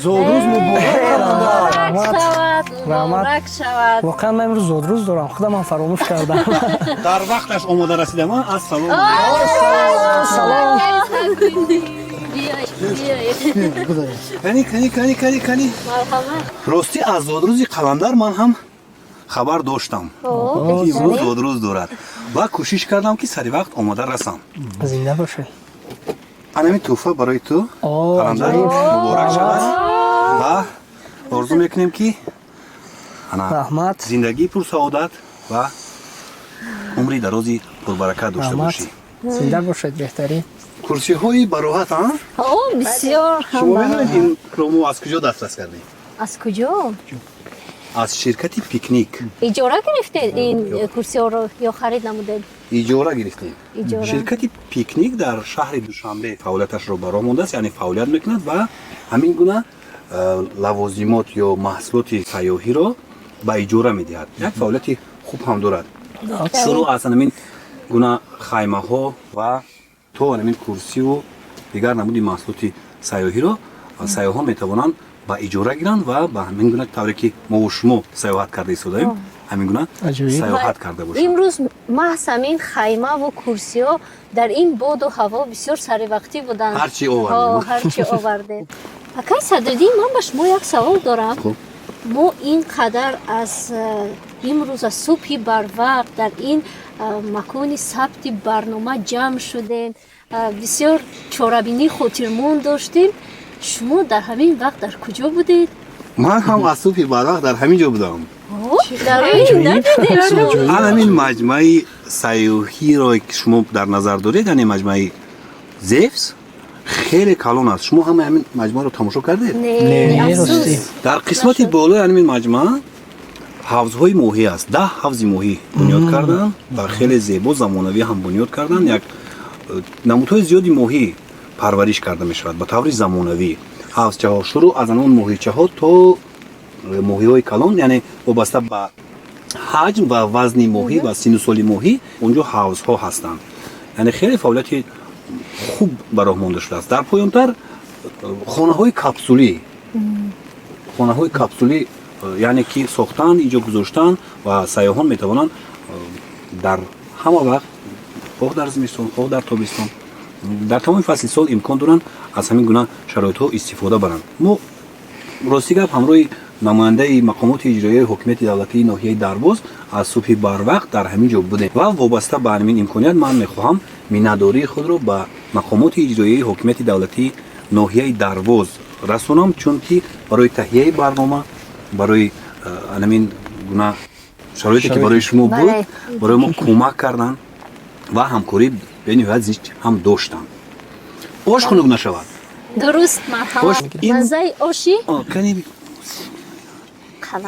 зодрӯз муборак, Қаландар! Муборак шавад, муборак шавад. Воқеан, ман имрӯз зодрӯз дорам, худамам фаромӯш кардам. Дар вақташ омода расидам. Ассалом. Салом. Биёед, биёед. Кани, кани, кани, кани, кани. Марҳамат. Ростӣ, аз зодрӯзи Қаландар ман ҳам хабар доштам, ки имрӯз зодрӯз дорад, ва кӯшиш кардам, ки сари вақт омода расам. Зинда бошед. Анами тӯҳфа барои ту, Қаландар. Муборак шавад ва орзу мекунем, ки ана Раҳмат. зиндагии пурсаодат ва Умри дарози пурбаракат дошта бошӣ. Зинда бошед, беҳтарин. Курсиҳои бароҳат, а? О, бисёр. Шумо медонед, инро мо аз куҷо дастрас кардем? Аз куҷо? Аз ширкати Пикник. Иҷора гирифтед ин курсиҳоро ё харид намудед? Иҷора гирифтем. Ширкати Пикник дар шаҳри Душанбе фаъолияташро ба роҳ мондааст, яъне фаъолият мекунад ва ҳамин гуна лавозимот ё маҳсулоти сайёҳиро ба иҷора медиҳад. Як фаъолияти хуб ҳам дорад. Шурӯъ аз ҳамин гуна хаймаҳо ва то ҳамин курсиву дигар намуди маҳсулоти сайёҳиро сайёҳон метавонанд ба иҷора гиранд ва ба ҳамин гуна тавре ки мову шумо сайёҳат карда истодаем, ҳамин гуна сайёҳат карда бошанд. Имрӯз маҳз ҳамин хаймаву курсиҳо дар ин боду ҳаво бисёр саривақтӣ буданд. Ҳарчи овардем. Ҳарчи овардем. Акай Садриддин, ман ба шумо як савол дорам. Мо ин қадар аз имрӯз аз субҳи барвақт дар ин макони сабти барнома ҷамъ шудем, бисёр чорабинии хотирмон доштем. Шумо дар ҳамин вақт дар куҷо будед? Ман ҳам аз субҳи барвақт дар ҳамин ҷо будам. Ан ҳамин маҷмӯаи сайёҳиро ки шумо дар назар доред, яъне маҷмӯаи Зевс хеле калон аст. Шумо ҳамаи ҳамин маҷмӯаро тамошо кардед? Дар қисмати болои ҳамин маҷмӯа ҳавзҳои моҳӣ аст. 10 ҳавзи моҳӣ бунёд карданд ва хеле зебо, замонавӣ ҳам бунёд карданд. Як намудҳои зиёди моҳӣ парвариш карда мешавад ба таври замонавӣ. Ҳавзчаҳо шурӯъ аз анон моҳичаҳо то моҳиҳои калон, яъне вобаста ба ҳаҷм ва вазни моҳӣ ва синну соли моҳӣ онҷо ҳавзҳо ҳастанд. Яъне хеле фаъолияти хуб ба роҳ монда шудааст. Дар поёнтар хонаҳои капсулӣ, хонаҳои капсулӣ, яъне ки сохтанд, инҷо гузоштанд ва сайёҳон метавонанд дар ҳама вақт, хоҳ дар зимистон, хоҳ дар тобистон, дар тамоми фасли сол имкон доранд аз ҳамин гуна шароитҳо истифода баранд. Мо рости гап ҳамроҳи намояндаи мақомоти иҷроияи ҳокимияти давлатии ноҳияи Дарбоз аз субҳи барвақт дар ҳамин ҷо будем ва вобаста ба ҳамин имконият ман мехоҳам миннатдории худро ба мақомоти иҷроияи ҳокимияти давлатии ноҳияи Дарвоз расонам, чунки барои таҳияи барнома, барои ҳамин гуна шароите ки барои шумо буд, барои мо кӯмак карданд ва ҳамкорӣ бениҳоят зич ҳам доштанд. Ош хунук нашавад. Дуруст, марҳамат. Маззаи оши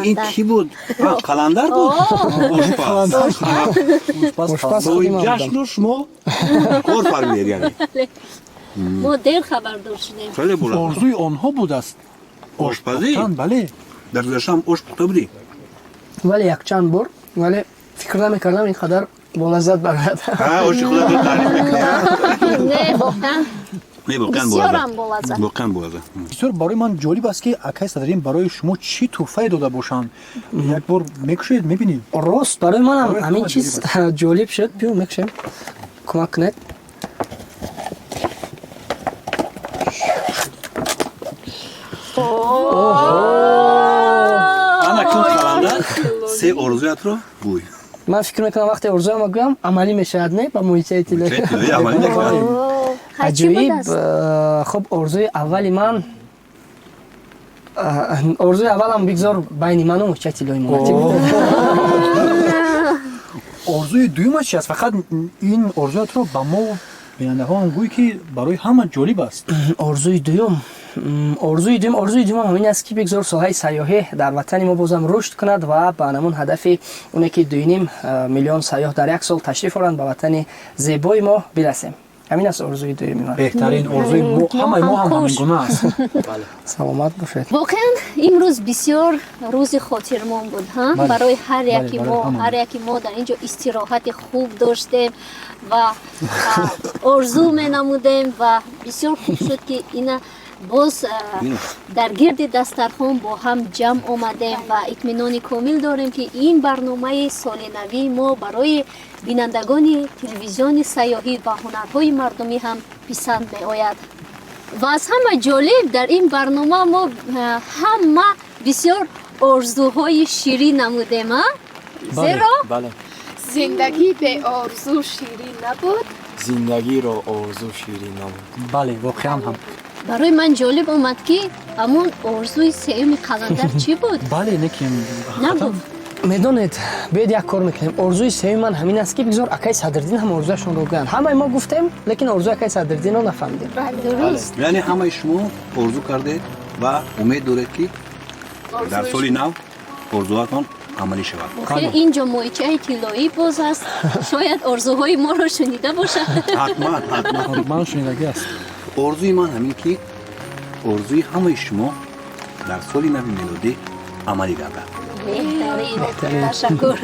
ин кӣ буд? Қаландар буд? Ошпаз. Ҷашну шумо кор фармудед, яъне. Мо дер хабардор шудем. Орзуи онҳо будааст ошпазӣ. Бале. Дар гузашта ҳам ош пухта будӣ? Вале якчанд бор, вале фикр намекардам ин қадар болаззат барояд. Оши худатро таъриф мекунӣ? Не, воқеан. Не, воқеан бисёрам болаззат. Воқеан болаззат. Бисёр барои ман ҷолиб аст, ки акай Садриддин барои шумо чӣ тӯҳфае дода бошанд. Як бор мекушед, мебинед. Рост, барои манам ҳамин чиз ҷолиб шуд. Биё мекушем, кӯмак кунед. Ана кун Қаландар, се орзуятро гӯй. Ман фикр мекунам, вақте орзуямро гӯям, амалӣ мешавад, не? Ба муҳитаи тиллоӣ. Аҷоиб. Хуб, орзуи аввали ман, орзуи аввалам бигзор байни ману муҳчаи тиллоӣ монад. Орзуи дуюмаш чи аст? Фақат ин орзуятро ба мо бинандаҳоам гӯй, ки барои ҳама ҷолиб аст. Орзуи дуюм, орзуи дуюмам ҳамин аст, ки бигзор соҳаи сайёҳӣ дар ватани мо бозам рушд кунад ва ба ҳамон ҳадафи оне ки 2,5 миллион сайёҳ дар як сол ташриф оранд ба ватани зебои мо бирасем. Ҳамин аст орзуи дуюми ман. Беҳтарин орзуи мо, ҳамаи мо ҳам ҳамин гуна аст. Саломат бошед. Воқеан имрӯз бисёр рӯзи хотирмон буд барои ҳар яки мо. Ҳар яки мо дар ин ҷо истироҳати хуб доштем ва орзу менамудем ва бисёр хуб шуд, ки ина боз дар гирди дастархон бо ҳам ҷамъ омадем ва итминони комил дорем, ки ин барномаи соли навии мо барои бинандагони телевизиони сайёҳӣ ва ҳунарҳои мардумӣ ҳам писанд меояд. Ва аз ҳама ҷолиб, дар ин барнома мо ҳама бисёр орзуҳои ширин намудем, а зеро зиндагӣ беорзу ширин набуд. Зиндагиро орзу ширин набуд. Бале, воқеан ҳам. Барои ман ҷолиб омад, ки ҳамон орзуи сеюми Қаландар чӣ буд? Бале, не ки нагуфт. Медонед, биёед як кор мекунем. Орзуи сеюми ман ҳамин аст, ки бигзор акаи Садриддин ҳам орзуяшонро гӯянд. Ҳамаи мо гуфтем, лекин орзуи акаи Садриддинро нафаҳмидем. Дуруст. Яъне ҳамаи шумо орзу кардед ва умед доред, ки дар соли нав орзуатон амалӣ шавад. Охир инҷо моҳичаи тиллоӣ боз аст, шояд орзуҳои моро шунида бошад. Ҳатман, ҳатман. Ҳатман шунидагӣ аст. Орзуи ман ҳамин, ки орзуи ҳамаи шумо дар соли нави мелодӣ амалӣ гардад. Беҳтарин, ташаккур.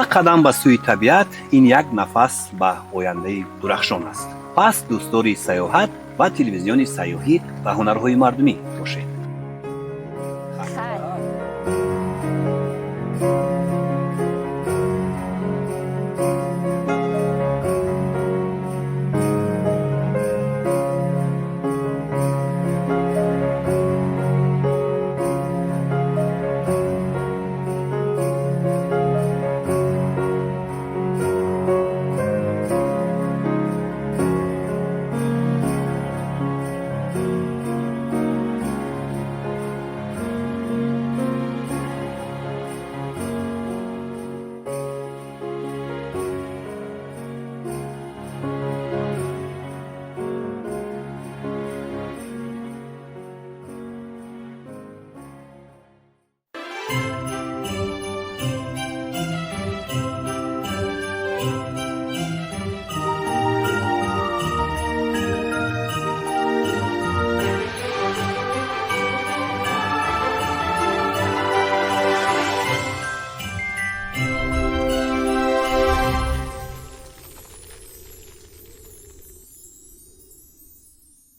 Як қадам ба сӯи табиат ин як нафас ба ояндаи дурахшон аст. Пас дӯстдори сайёҳат ва телевизиони сайёҳӣ ва ҳунарҳои мардумӣ бошед.